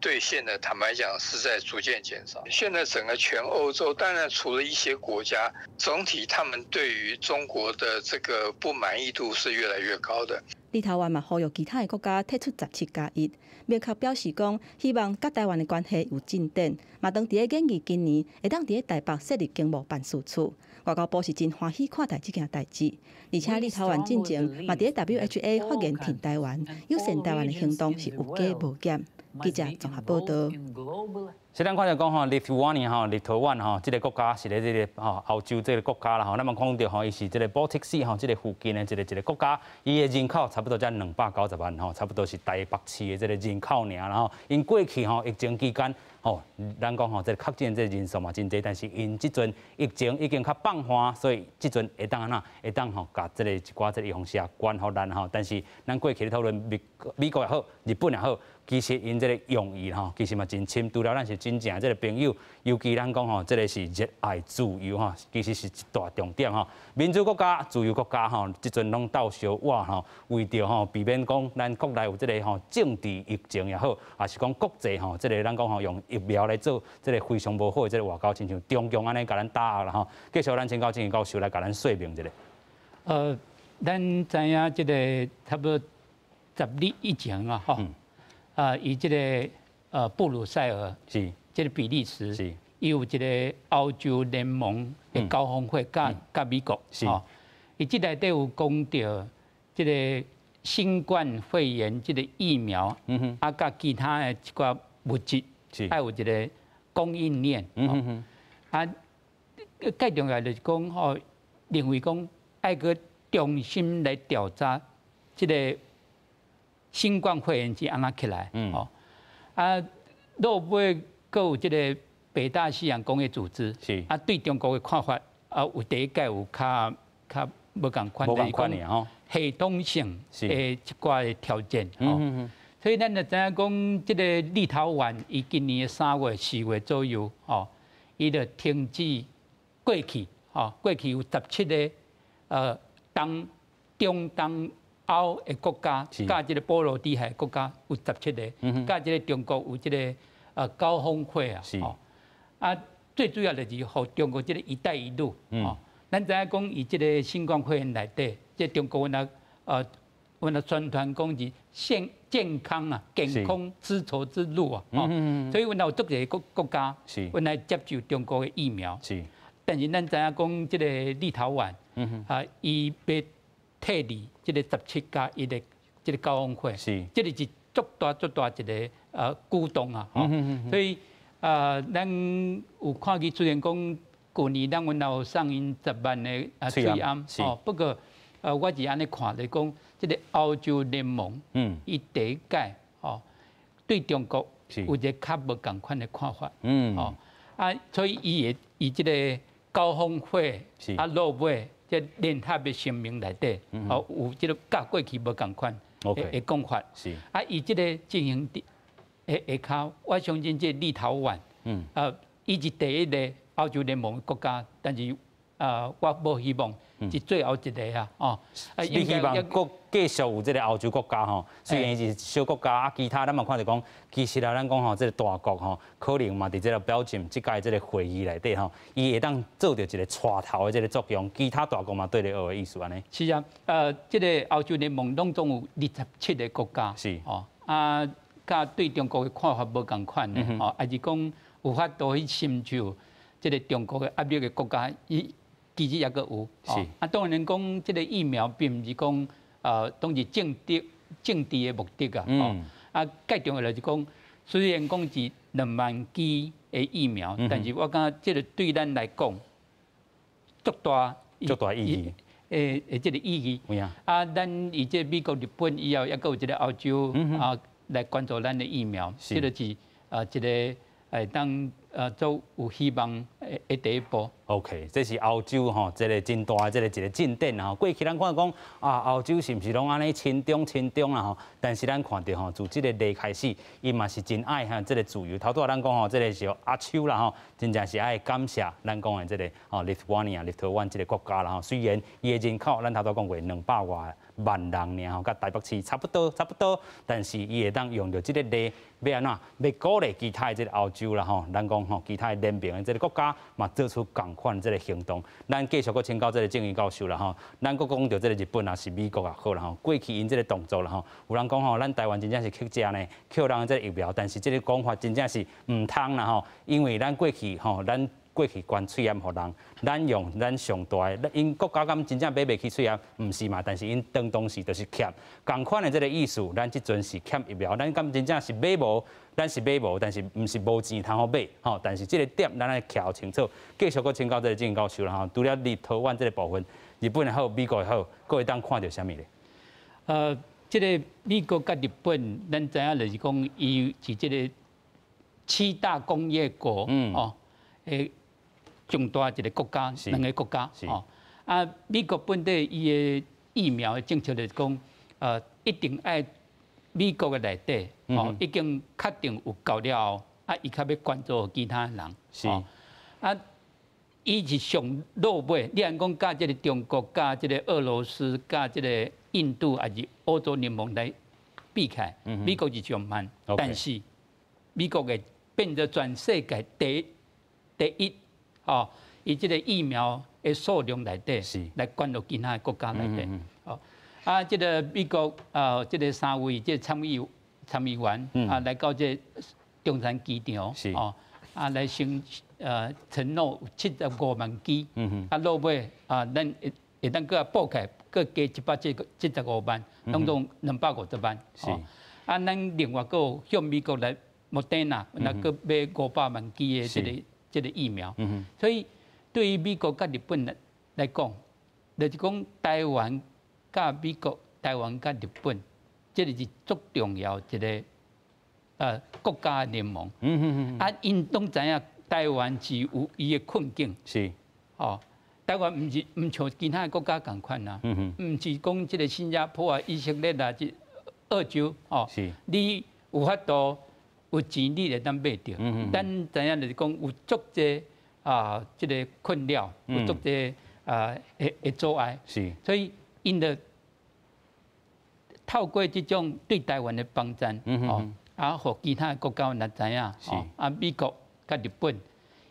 兌現的，坦白講是在逐漸減少。現在整個全歐洲，當然除了一些國家，總體他們對於中國的這個不滿意度是越來越高的。立陶宛嘛呼籲其他的國家退出17加1，明確表示講希望佮台灣的關係有進展，嘛當佇咧研議今年會當佇咧台北設立經貿辦事處。外交部是真歡喜看待這件代誌，而且立陶宛進前嘛佇咧 WHA 發言挺台灣，友善台灣的行動是有加無減。記者綜合報道。雖然看著講吼，立陶宛吼，立陶宛吼，這个國家是咧這个吼歐洲這个國家啦吼，咱嘛講著吼，伊是這个 Baltic Sea 吼，這个附近的一个國家，伊的人口差不多才290萬吼，差不多是台北市的這个人口爾啦吼。𪜶過去吼疫情期間吼，咱講吼這个確診這个人數嘛真濟，但是𪜶這陣疫情已經較放緩，所以這陣會當按怎？會當吼共這个一寡這个預防射捐予咱吼。但是咱過去咧討論美國也好，日本也好，其實𪜶這个用意吼，其實嘛真深。除了咱是真正這个朋友，尤其咱講吼，這个是熱愛自由吼，其實是一大重點吼。民主國家、自由國家吼，這陣攏鬥相倚吼，為著吼避免講咱國內有這个吼政治疫情也好，抑是講國際吼這个咱講吼用疫苗來做這个非常無好的這个外交，親像中共按呢共咱打壓啦吼。繼續咱請教鄭教授來共咱說明一下。咱知影這个差不多10日以前啊，吼，啊，伊這个布魯塞爾這个比利時，伊有一个歐洲聯盟的高峰會，佮美國，哦，伊這內底有講著這个新冠肺炎這个疫苗，啊，佮其他的一寡物質，愛有一个供應鏈，啊，較重要就是講吼，認為講愛閣重新來調查這个新冠肺炎是按怎起來，哦，啊，落尾閣有這个北大西洋公約組織，啊，對中國的看法啊，有第一屆有較較無仝款，無仝款的吼，系統性的一寡的挑戰，吼，所以咱就知影講，這个立陶宛伊今年的3月、4月左右，吼，伊就停止過去，吼，過去有17个東中東歐的國家，佮這个波羅的海國家有17个，佮這个中國有這个高峰會啊，吼，啊，最主要就是予中國這个“一帶一路”，吼，咱知影講，伊這个新冠肺炎內底，這中國阮來宣傳講是健康啊，健康絲綢之路啊，吼，所以阮有足濟國國家，阮來接受中國的疫苗，但是咱知影講，這个立陶宛，啊，伊欲退離這个17加1的這个高峰會，這個是足大足大一个舉動啊，所以啊，咱有看見雖然講舊年咱阮有送𪜶10萬个喙罨，哦，不過我是按呢看來講，這个歐洲聯盟，伊第一屆哦，對中國有一个較無仝款的看法，哦，啊，所以伊會伊這个高峰會啊落尾這聯合的聲明內底，哦，有這个佮過去無仝款的講法，啊，伊這个進行佇下跤，我相信這立陶宛，伊是第一个歐洲聯盟的國家，但是啊，我無希望是最後一个啊，哦。你希望閣繼續有這个歐洲國家吼，雖然是小國家啊，其他咱嘛看著講，其實啊，咱講吼，這个大國吼，可能嘛佇這个 Belgium 這屆這个會議內底吼，伊會當做著一个帶頭的這个作用，其他大國嘛對咧學的意思按呢。是啊，這个歐洲聯盟攏總有27个國家，哦，啊，佮對中國的看法無仝款的，哦，抑是講有法度去承受這个中國的壓力的國家，伊其實抑閣有，啊，當然講這个疫苗並毋是講，當是政治政治的目的啊，哦，啊，較重要就是講，雖然講是2萬支的疫苗，但是我感覺這个對咱來講，足大足大意義，欸，這个意義。啊，咱以這美國、日本以後，抑閣有這个歐洲啊來捐助咱的疫苗，這个是啊一个會當做有希望的第一步。 OK，這是歐洲吼，這个真大的這个一个進展吼。過去咱看講啊，歐洲是毋是攏按呢親中親中啦吼？但是咱看著吼，自這个禮開始，伊嘛是真愛哈這个自由。頭拄仔咱講吼，這个是握手啦吼，真正是愛感謝咱講的這个吼，立陶宛、立陶宛這个國家啦吼。雖然伊的人口，咱頭拄講過200外萬人爾吼，佮台北市差不多差不多，但是伊會當用著這个禮，欲按怎？欲鼓勵其他的這个歐洲啦吼，咱講吼，其他的聯盟的這个國家嘛，做出仝款這个行動。咱繼續閣請教這个鄭怡教授啦吼，咱閣講著這个日本啊，是美國也好啦吼，過去𪜶這个動作啦吼，有人講吼，咱台灣真正是乞食呢，捡人的這个疫苗，但是這个講法真正是毋通啦吼，因為咱過去吼，咱過去捐喙罨予人，咱用咱上大的，𪜶國家敢真正買袂起喙罨，毋是嘛？但是𪜶當當時就是欠仝款的這个意思，咱這陣是欠疫苗，咱敢真正是買無？咱是買無，但是毋是無錢通好買吼。但是這个點咱愛徛清楚。繼續閣請教這个鄭教授啦吼，除了立陶宛這个部分，日本也好，美國也好，閣會當看著啥物咧？這个美國佮日本，咱知影就是講，伊是這个七大工業國，哦，上大一个國家，兩个國家，哦，啊，美國本底伊的疫苗的政策就是講，一定愛美國的內底，哦，已經確定有夠了後，啊，伊較欲捐助其他人，啊，伊是上落尾，你按講佮這个中國、佮這个俄羅斯、佮這个印度，抑是歐洲聯盟來比起來，美國是上慢，但是美國會變做全世界第一。哦，伊這个疫苗的數量內底，來捐予其他的國家內底。哦，啊，這个美國啊，這个三位這個參議員啊，來到這个中山機場，哦，啊來承諾75萬劑，啊落尾啊，咱會當閣補起來，閣加175萬，攏總250萬。是。啊，咱另外閣有向美國來莫德納，那閣買500萬劑的這個疫苗。所以對於美國佮日本來講，就是講台灣佮美國、台灣佮日本，這個是足重要一個國家聯盟。啊，𪜶攏知影台灣是有伊的困境。哦，台灣毋是毋像其他國家仝款啊。毋是講這個新加坡啊、以色列啊、這澳洲哦。你有法度有錢，你會當買著。咱知影就是講有足濟啊，這個困擾，有足濟啊會阻礙。所以𪜶就透過這種對台灣的幫贊，哦，啊，予其他國家若知影，哦，啊，美國佮日本，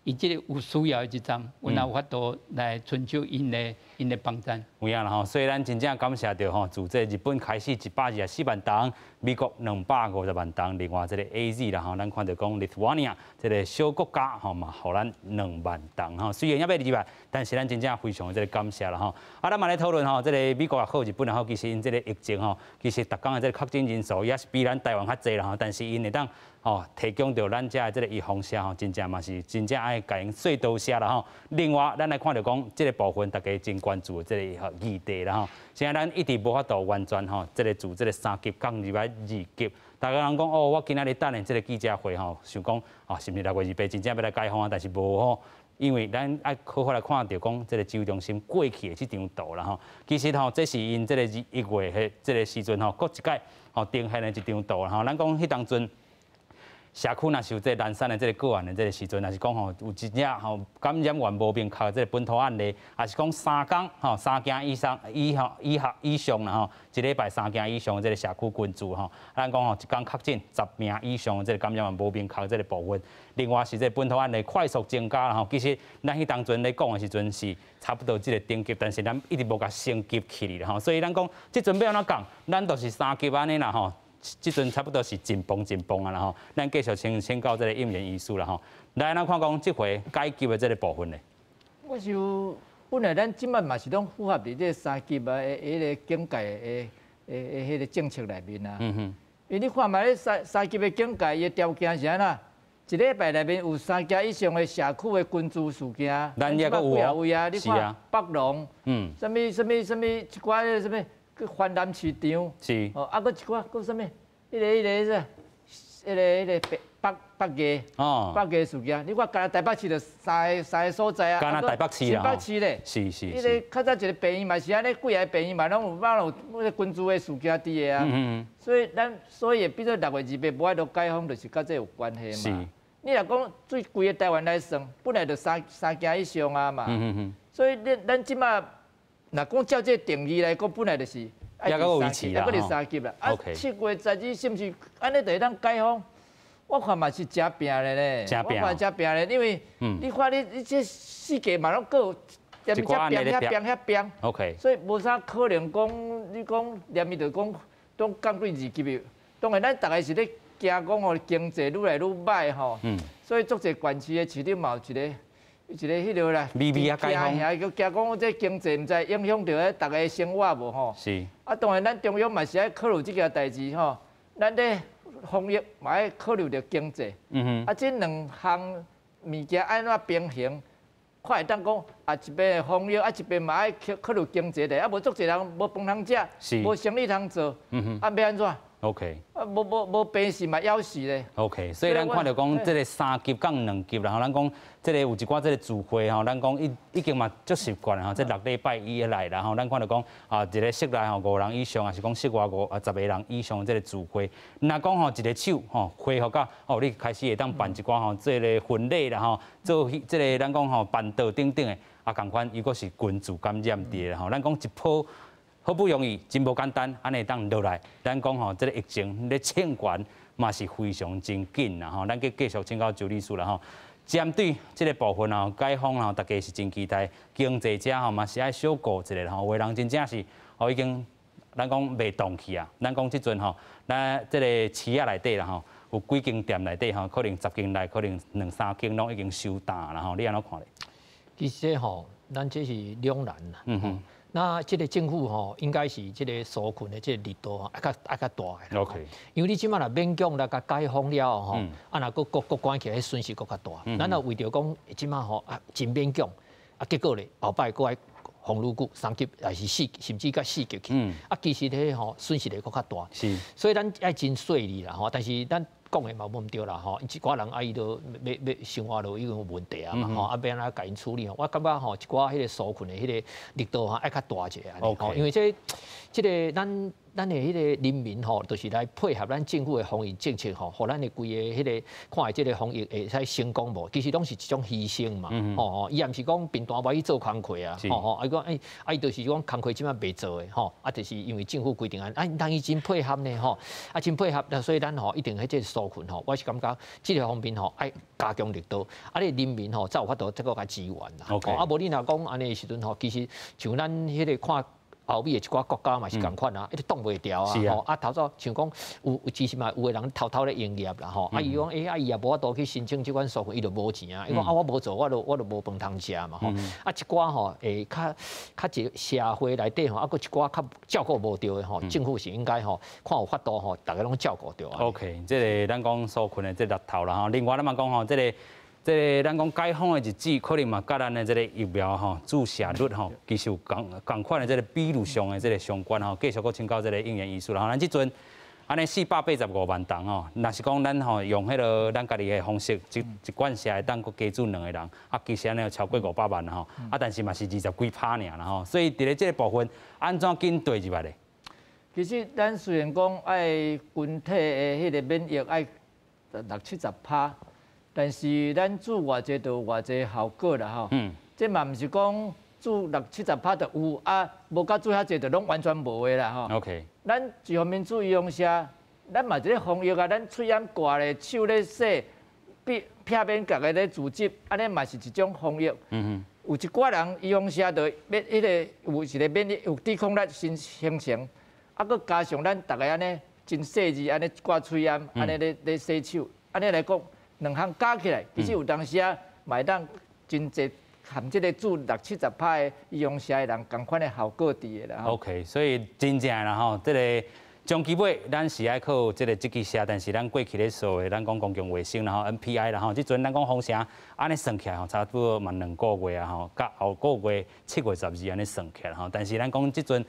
伊這個有需要的時陣，阮也有法度來伸手𪜶的幫贊。有影啦吼，所以咱真正感謝著吼，自這日本開始124萬筒，美國250萬筒，另外這個 AZ 啦吼，咱看著講 Lithuania 這個小國家吼嘛，予咱2萬筒吼。雖然猶欲入來，但是咱真正非常的這個感謝啦吼。啊，咱嘛咧討論吼，這個美國也好，日本也好，其實𪜶這個疫情吼，其實逐工的這個確診人數也是比咱台灣較濟啦吼，但是𪜶會當吼提供著咱遮的這個預防射吼，真正嘛是真正愛共𪜶說多謝啦吼。另外，咱來看著講這個部分，大家真關注的這個議題啦吼。現在咱一直無法度完全吼，這個自這個三級降入來二級。大家人講哦，我今仔日等的這個記者會吼，想講哦，是毋是6月28真正欲來解封啊？但是無吼，因為咱愛好好來看著講，這個指揮中心過去的這張圖啦吼。其實吼，這是𪜶這個1月彼這個時陣吼，閣一擺吼呈現的一張圖啦吼。咱講彼當陣。社區若是有這個零散的這個個案的這個時陣，若是講吼有真正吼感染源無明確的這個本土案例，抑是講三工吼三件以上以吼以下以上啦吼，一禮拜三件以上的這個社區群聚吼，咱講吼一工確診10名以上的這個感染源無明確的這個部分，另外是這個本土案例快速增加啦吼，其實咱彼當陣咧講的時陣是差不多這個等級，但是咱一直無共升級起來吼，所以咱講這陣欲按怎講，咱就是三級按呢啦吼。這陣差不多是緊繃緊繃啊啦吼，咱繼續請教這個應言醫師啦吼。來，咱看講這回解級的這個部分咧。我想本來咱這擺嘛是攏符合佇這三級啊，彼個警戒的彼個政策內面啊。因為你看覓咧三級的警戒，伊的條件是按怎？一禮拜內面有三件以上的社區的群聚事件。咱也閣有位啊，你看北龍，啥物啥物啥物一寡啥物。去環南市場，哦，啊，閣一寡，閣啥物？彼個啥？彼個北北藝，北藝事件，你看，干焦台北市就三個所在啊，干焦台北市啊，新北市咧，彼個較早一個病院嘛是按呢，幾个病院嘛攏有攏有彼個群聚的事件佇个啊，所以咱所以會變做6月28無法度解封，就是佮這有關係嘛。你若講對規个台灣來算，本來就三件以上啊嘛，所以咱這擺。若講照這個定義來講，本來就是猶閣維持啦，猶閣是三級啦。啊，7月12是毋是按呢就會當解封？我看嘛是誠拚的咧，我看誠拚咧，因為你看你這四界嘛攏閣有踮遮變遐變遐變，所以無啥可能講你講連伊就講攏降對二級的。當然，咱逐个是咧驚講吼經濟愈來愈䆀吼，所以足濟縣市的市長嘛有一個。一個彼落啦，微微啊解封，驚講這經濟毋知影響著咧逐个生活無吼。啊，當然咱中央嘛是愛考慮這件代誌吼，咱咧防疫嘛愛考慮著經濟。啊，這兩項物件按怎平衡？看會當講啊，一邊防疫啊，一邊嘛愛考慮經濟咧。啊，無足濟人無飯通食，無生意通做，啊，欲按怎？ 啊，無病死嘛，枵死咧。 OK，所以咱看著講，這個三級降兩級，然後咱講這個有一寡這個聚會吼，咱講已經嘛足習慣吼，這六禮拜以來啦吼，咱看著講啊，一個室內吼五人以上，抑是講室外10個人以上這個聚會，若講吼一個手吼恢復到哦，你開始會當辦一寡吼這個婚禮啦吼，做這個咱講吼辦桌等等的，啊，仝款伊閣是群聚感染佇咧吼，咱講一波。好不容易，真無簡單，按呢會當落來。咱講吼，這個疫情咧衝懸嘛是非常真緊啦吼。咱繼續請教周律師啦吼。針對這個部分吼，解封吼，大家是真期待。經濟者吼嘛是愛小顧一下吼，有的人真正是吼已經咱講袂動去啊。咱講這陣吼，咱這個市仔內底啦吼，有幾間店內底吼，可能10間內可能兩三間攏已經收檔啦吼，你按怎看咧？其實吼，咱這是兩難啦。那這個政府吼，應該是這個紓困的這個力度愛較大的。 因為你這擺若勉強來共解封了後吼，啊若閣閣閣關起來，損失閣較大。咱若為著講這擺吼啊真勉強，啊結果咧後擺閣愛封愈久，三級還是四，甚至到四級去。啊其實彼吼損失會閣較大。所以咱愛真細膩啦吼，但是咱講的嘛無毋對啦吼，一寡人啊伊都欲欲生活都已經有問題啊嘛吼，啊欲按怎共𪜶處理吼？我感覺吼一寡彼個紓困的彼個力度吼愛較大一下按呢吼，因為這個咱咱的彼個人民吼，就是來配合咱政府的防疫政策吼，予咱的規个彼個看會這個防疫會使成功無？其實攏是一種犧牲嘛，吼吼，伊也毋是講平常無去做工課啊，吼吼，啊伊講欸，啊伊就是講工課這擺袂做的吼，啊就是因為政府規定按呢，啊人伊真配合呢吼，啊真配合，所以咱吼一定彼這個紓困吼，我是感覺這個方面吼愛加強力度，啊你人民吼才有法度這個共支援啦，啊無你若講按呢的時陣吼，其實像咱彼個看。歐美的一寡國家嘛是仝款啊，一直擋袂牢啊，吼啊頭早像講有其實嘛有的人偷偷咧營業啦吼，啊伊講欸啊伊也無法度去申請這款紓困，伊就無錢啊，伊講啊我無做，我就無飯通食嘛吼，啊一寡吼會較較一社會內底吼，啊閣一寡較照顧無著的吼，政府是應該吼看有法度吼，逐家攏照顧著啊。 OK，這個咱講紓困的這個力頭啦吼，另外咱嘛講吼，這個咱講解封的日子，可能嘛佮咱的這個疫苗吼注射率吼，其實有仝仝款的這個比率上的這個相關吼。繼續閣請教這個應言醫師啦。咱這陣按呢485萬人吼，若是講咱吼用彼个咱家己的方式，一一管射會當閣加注兩个人，啊，其實按呢超過500萬吼，啊，但是嘛是二十幾趴爾啦吼。所以佇咧這個部分，按怎緊對入來咧？其實咱雖然講愛群體的彼個免疫愛六七十趴。但是咱注偌濟就有偌濟效果啦吼。這嘛毋是講注六七十趴就有啊，無佮注遐濟就攏完全無的啦吼。 咱一方面注預防射，咱嘛一咧防疫啊，咱喙罨掛咧，手咧洗，避避免共个咧聚集，按呢嘛是一種防疫。有一寡人預防射就免彼個有一個免疫有抵抗力先形成，啊，閣加上咱逐个按呢真細緻按呢掛喙罨，按呢咧咧洗手，按呢來講。兩項加起來，其實有當時啊，嘛會當真濟含這個注六七十趴的預防射的人仝款的效果佇的啦。 OK，所以真正啦吼，這個長期尾咱是愛靠這個這支射，但是咱過去咧做的，咱講公共衛生啦吼，NPI 啦吼，這陣咱講封城，按呢算起來吼，差不多嘛兩個月啊吼，佮後個月7月12按呢算起來吼，但是咱講這陣。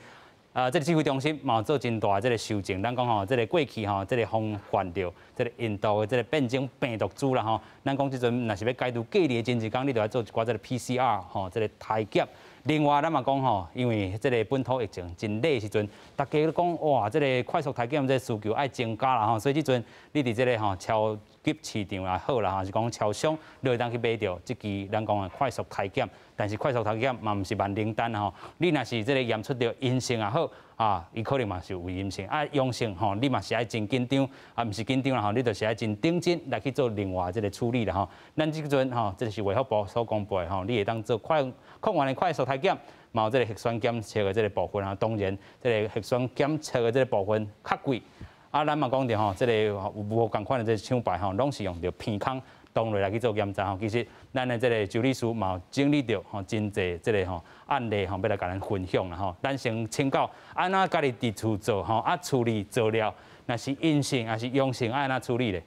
啊，這個指揮中心嘛做真大這個修正，咱講吼，這個過去吼，這個防範著這個印度的這個變種病毒株啦吼，咱講這陣若是欲解除隔離的前一工，你就愛做一寡這個 PCR 吼，這個篩檢。另外，咱嘛講吼，因為這個本土疫情真熱的時陣，大家都講哇，這個快速篩檢這個需求愛增加啦吼，所以這陣你佇這個吼超級市場也好啦，還是講超商，你會當去買著這支咱講的快速篩檢。但是快速篩檢嘛毋是萬靈丹吼，你若是這個驗出著陰性也好，啊，伊可能嘛是有偽陰性啊，陽性吼，你嘛是愛真緊張，啊，毋是緊張啦吼，你就是愛真認真來去做另外這個處理啦吼。咱這陣吼，這個是衛福部所公布的吼，你會當做快抗原的快速篩檢，嘛有這個核酸檢測的這個部分啊。當然，這個核酸檢測的這個部分較貴。啊，咱嘛講著吼，這個有無仝款的這個廠牌吼，攏是用著鼻孔當落來去做檢查吼。其實咱的這個周律師嘛有整理著吼，真濟這個吼案例吼，欲來共咱分享啦吼。咱先請教，按怎家己佇厝做吼，啊處理做了，若是陰性還是陽性，愛按怎處理咧？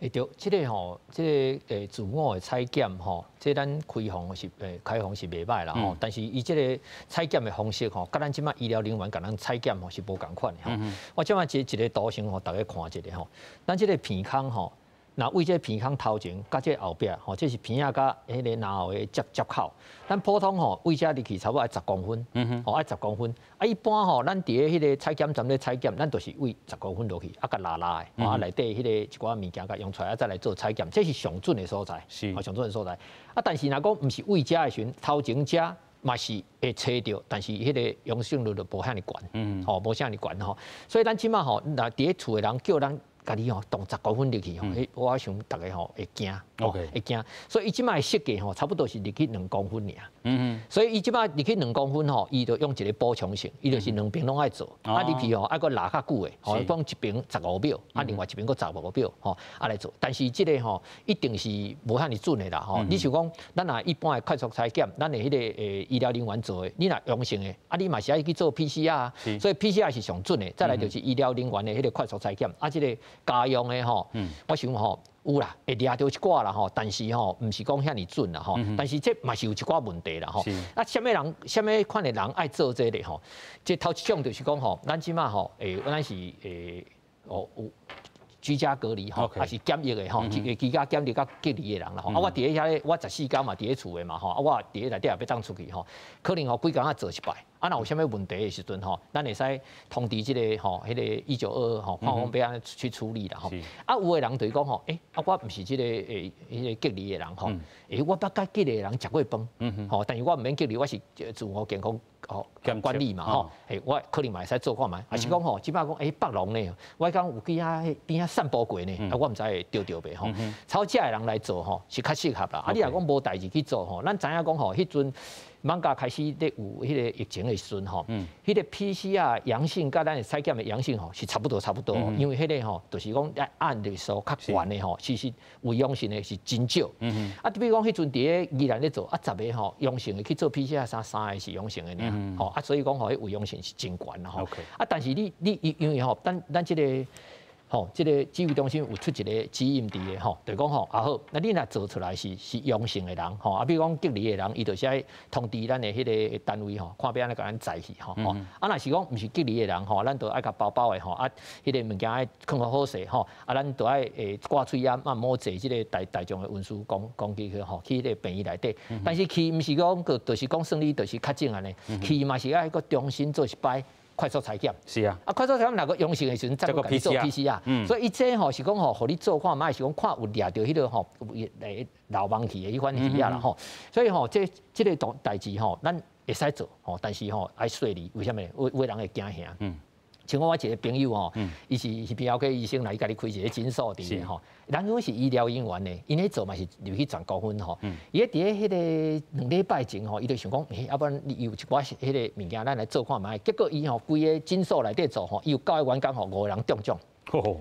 會對，這個吼，這個自我的採檢吼，這咱開放是開放是袂䆀啦吼，但是伊這個採檢的方式吼，佮咱這擺醫療人員共咱採檢吼是無仝款的吼。我這擺一一個圖先予大家看一下吼，咱這個鼻孔吼，若對這個鼻孔頭前佮這個後壁吼，這是鼻仔佮彼個嚨喉的接接口。咱普通吼對這入去差不多愛十公分，吼愛十公分。啊，一般吼，咱佇咧彼個採檢站咧採檢，咱就是對十公分落去，啊，共抐抐的，啊，內底彼個一寡物件共用出來，啊，再來做採檢，這是上準的所在，上準的所在。啊，但是若講毋是對這的時陣，頭前這嘛是會揣著，但是彼個陽性率就無遐爾懸，吼，無遐爾懸吼。所以咱這擺吼，若佇咧厝的人叫咱。共你吼動10公分入去吼，我想逐家吼會驚，會驚。所以伊這擺設計吼，差不多是入去2公分爾。所以伊這擺入去兩公分吼，伊就用一個補充性，伊就是兩邊攏愛做。啊入去吼，愛閣拉較久的，吼，講一邊十五秒，啊另外一邊閣十五秒，吼，啊來做。但是這個吼一定是無遐爾準的啦，吼。你想講，咱若一般的快速篩檢，咱的彼個醫療人員做的，你若陽性的，啊你嘛是愛去做 PCR，所以 PCR 是上準的。再來就是醫療人員的彼個快速篩檢，啊這個家用的吼，我想吼有啦，會掠著一寡啦吼，但是吼毋是講遐爾準啦吼。但是這嘛是有一寡問題啦吼。啊，啥物人、啥物款的人愛做這個吼？這頭一種就是講吼，咱這馬吼，咱是哦有居家隔離吼，還是檢疫的吼，居家檢疫佮隔離的人啦吼。啊，我佇咧遐咧，我14天嘛佇咧厝的嘛吼，啊，我佇咧內底也欲當出去吼，可能吼規工仔做一擺。啊，若有啥物問題的時陣吼，咱會使通知這個吼，彼個1922吼，看講欲按怎去處理啦吼。啊，有的人就是講吼，啊，我毋是這個彼個隔離的人吼，我捌佮隔離的人食過飯，吼，但是我毋免隔離，我是自我健康吼管理嘛吼，我可能嘛會使做看覓，還是講吼，這擺講北龍呢，我講有去遐邊仔散步過呢，啊，我毋知會著著袂吼。朝這的人來做吼是較適合啦。啊，你若講無代誌去做吼，咱知影講吼，彼陣艋舺開始咧有彼個疫情的時陣吼，彼個 PCR 陽性佮咱的篩檢的陽性吼是差不多差不多，因為彼個吼就是講按例數較懸的吼，其實偽陽性的是真少。啊，比如講彼陣佇咧宜蘭咧做，啊10個吼陽性的去做 PCR，三個是陽性的爾，吼啊，所以講吼，彼偽陽性是真懸啦吼。啊，但是你因為吼，咱這個吼，這個指揮中心有出一個指引佇的吼，就講吼，啊好，那你若做出來是陽性的人吼，啊，比如講隔離的人，伊就是愛通知咱的彼個單位吼，看欲按怎共咱載去吼，啊，若是講毋是隔離的人吼，咱就愛共包包的吼，啊，彼個物件愛囥好好勢吼，啊，咱就愛掛喙罨，啊，毋好坐這個大眾的運輸工具去吼，去彼個病院內底。但是去毋是講閣，就是講算你就是確診按呢，去嘛是愛閣重新做一擺快速採檢。是啊，啊，快速採檢若閣陽性的時陣，再閣共你做 PCR。所以伊這吼是講吼，予你做看覓，是講看有掠著彼個吼，有漏網去的彼款魚仔啦吼。所以吼，這個代誌吼，咱會使做吼，但是吼愛細膩，為啥物？有的人會驚嚇。像我一個朋友吼，伊是耳鼻喉科醫生啦，伊家己開一個診所佇咧吼。人講是醫療人員的，𪜶咧做嘛是入去十公分吼。伊咧佇咧彼個2禮拜前吼，伊就想講，欸，啊不然伊有一寡彼個物件，咱來做看覓。結果伊吼規個診所內底做吼，伊有九個員工吼，5個人中獎。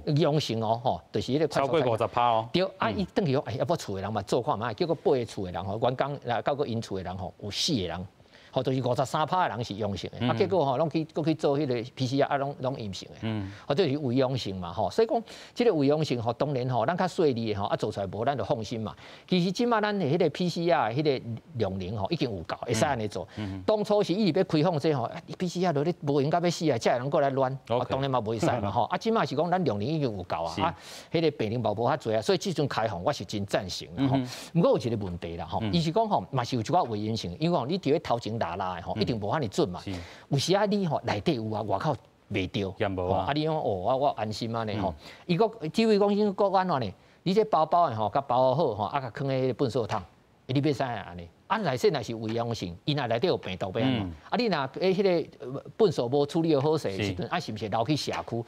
陽性哦，吼，就是彼個超過50%哦。對，啊，伊轉去講，欸，啊，我厝的人嘛做看覓，結果8個厝的人吼，員工來到閣𪜶厝的人吼，有4個人。吼，就是53%的人是陽性的，啊，結果吼，攏去閣去做彼個 PCR，啊，攏陰性的，或者是偽陽性嘛，吼，所以講這個偽陽性吼，當然吼，咱較細膩的吼，啊，做出來無，咱就放心嘛。其實這擺咱的彼個 PCR 彼個量能吼，已經有夠，會使按呢做。當初是一直欲開放這吼，PCR 落咧無閒甲欲死啊，才會人過來亂，啊，當然嘛袂使嘛，吼。啊，這擺是講咱量能已經有夠啊，啊，彼個病人嘛無遐濟啊，所以這陣開放我是真贊成的吼。毋過有一個問題啦，吼，伊是講吼，嘛是有一寡偽陰性，因為講你佇咧頭前拉拉的吼，一定無遐爾準嘛。有時啊，你吼內底有啊，外口袂著。啊，你講哦，我安心按呢吼。伊閣指揮中心閣按怎呢？你這包包的吼，共包好吼，啊，共囥佇彼個糞掃桶，你欲使按呢？啊，內底若是偽陽性，伊若內底有病毒欲按怎？啊，你若彼個糞掃無處理好勢的時陣，啊，是毋是流去社區？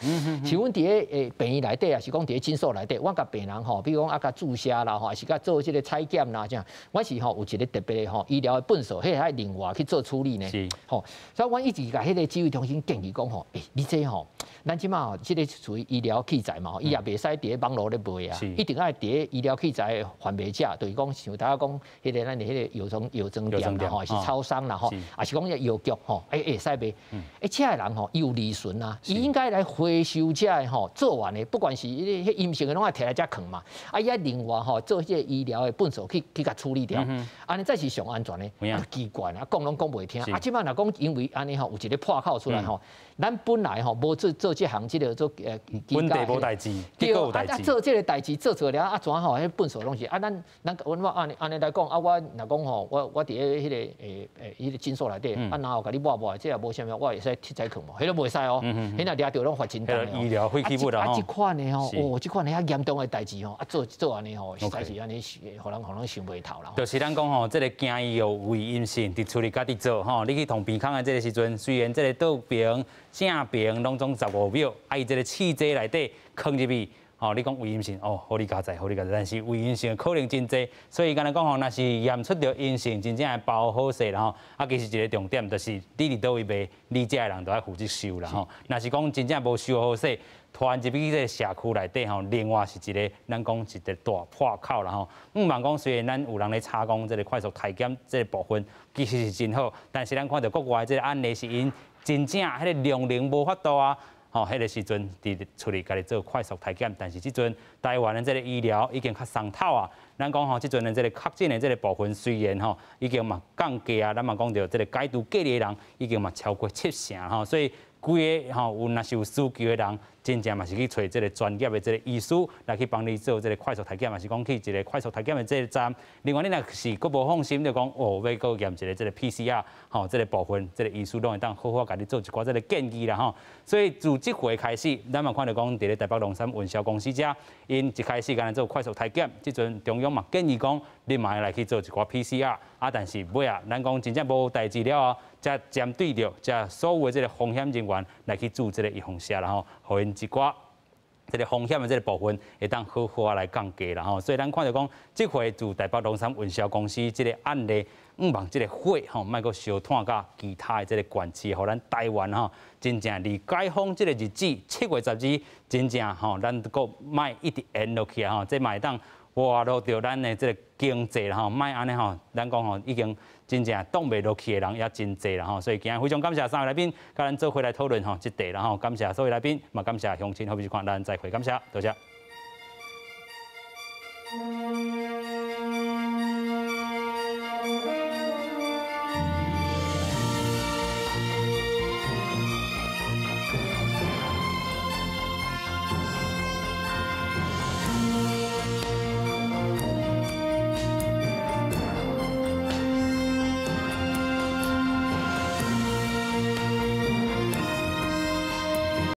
像阮佇咧病院內底，抑是講佇咧診所內底，阮共病人吼，比如講啊，共注射啦吼，抑是共做這個採檢啦，這樣，阮是吼有一個特別的吼醫療的糞掃，彼個愛另外去做處理呢。吼，所以阮一直共彼個指揮中心建議講吼，欸，你這吼，咱這擺吼，這個屬於醫療器材嘛，伊也袂使佇咧網路咧賣啊，一定愛佇咧醫療器材的販賣者，就是講像頭仔講彼個咱的彼個藥妝藥妝店啦吼，抑是超商啦吼，抑是講藥局吼，欸會使賣。欸，這个人吼，伊有利潤啊，伊應該來回收這个吼做完的，不管是彼個陰性的，攏愛提來遮囥嘛。啊，伊愛另外吼做這個醫療的糞掃去共處理掉，按呢才是上安全的。奇怪啊，講攏講袂聽。啊，這擺若講因為按呢吼有一個破口出來吼，咱本來吼無做做這項這個做本地無代誌，結果有代誌。啊，做這個代誌做做了啊，怎吼？彼糞掃攏是啊，咱咱阮我按呢按呢來講啊，我若講吼，我佇咧彼個彼個診所內底，啊，然後共你抹抹，這也無啥物，我會使啜在囥無？彼個袂使哦，彼若掠著攏罰真重的。醫療廢棄物啊！啊，這款的吼，哦，這款的遐嚴重的代誌吼，啊，做做按呢吼，實在是按呢，予人想袂透啦。就是咱講吼，這個驚伊有偽陰性，佇厝裡家己做吼，你去通鼻孔的這個時陣，雖然這個倒爿、正爿攏總15秒，啊，伊這個試劑內底囥入去。吼，你講偽陰性，哦，好你佳哉，好你佳哉，但是偽陰性的可能真濟，所以敢若講吼，若是驗出著陰性，真正會包好勢啦吼。啊，其實一個重點就是你佇佗位賣，你遮的人都愛負責收啦吼。若是講真正無收好勢，傳入去這個社區內底吼，另外是一個咱講一個大破口啦吼。毋茫講雖然咱有人咧吵講這個快速篩檢這個部分其實是真好，但是咱看著國外這個案例是𪜶真正彼個量能無法度啊。吼，彼個時陣佇出去家己做快速篩檢，但是這陣台灣的這個醫療已經較鬆透啊。咱講吼，這陣的這個確診的這個部分雖然吼已經嘛降低啊，咱嘛講著這個解除隔離的人已經嘛超過七成吼，所以規个吼有若是有需求的人，真正嘛是去揣這個專業的這個醫師來去幫你做這個快速篩檢，嘛是講去一個快速篩檢的這個站。另外，你若是閣無放心，就講哦，欲閣驗一個這個 PCR 吼，這個部分，這個醫師攏會當好好共你做一寡這個建議啦吼。所以自這回開始，咱嘛看著講，佇咧台北龍山運銷公司遮，𪜶一開始敢若做快速篩檢，這陣中央嘛建議講，你嘛愛來去做一寡 PCR 啊，但是尾仔，咱講真正無代誌了後，才針對著遮所有的這個風險人員來去注這個預防射啦吼，予𪜶一寡這個風險的這個部分會當好好仔來降低啦吼。所以咱看著講，這回自台北龍山運銷公司這個案例，毋望這個火吼，莫閣燒湠到其他的這個縣市，予咱台灣吼，真正離解封這個日子7月12，真正吼，咱閣莫一直延落去啊吼，這嘛會當活絡著咱的這個經濟啦吼，莫按呢吼，咱講吼已經真正擋袂落去的人也真濟啦吼，所以今日非常感謝三位來賓，佮咱做伙來討論吼這題啦吼，感謝所有來賓，嘛感謝鄉親，後壁看咱再會，感謝，多謝。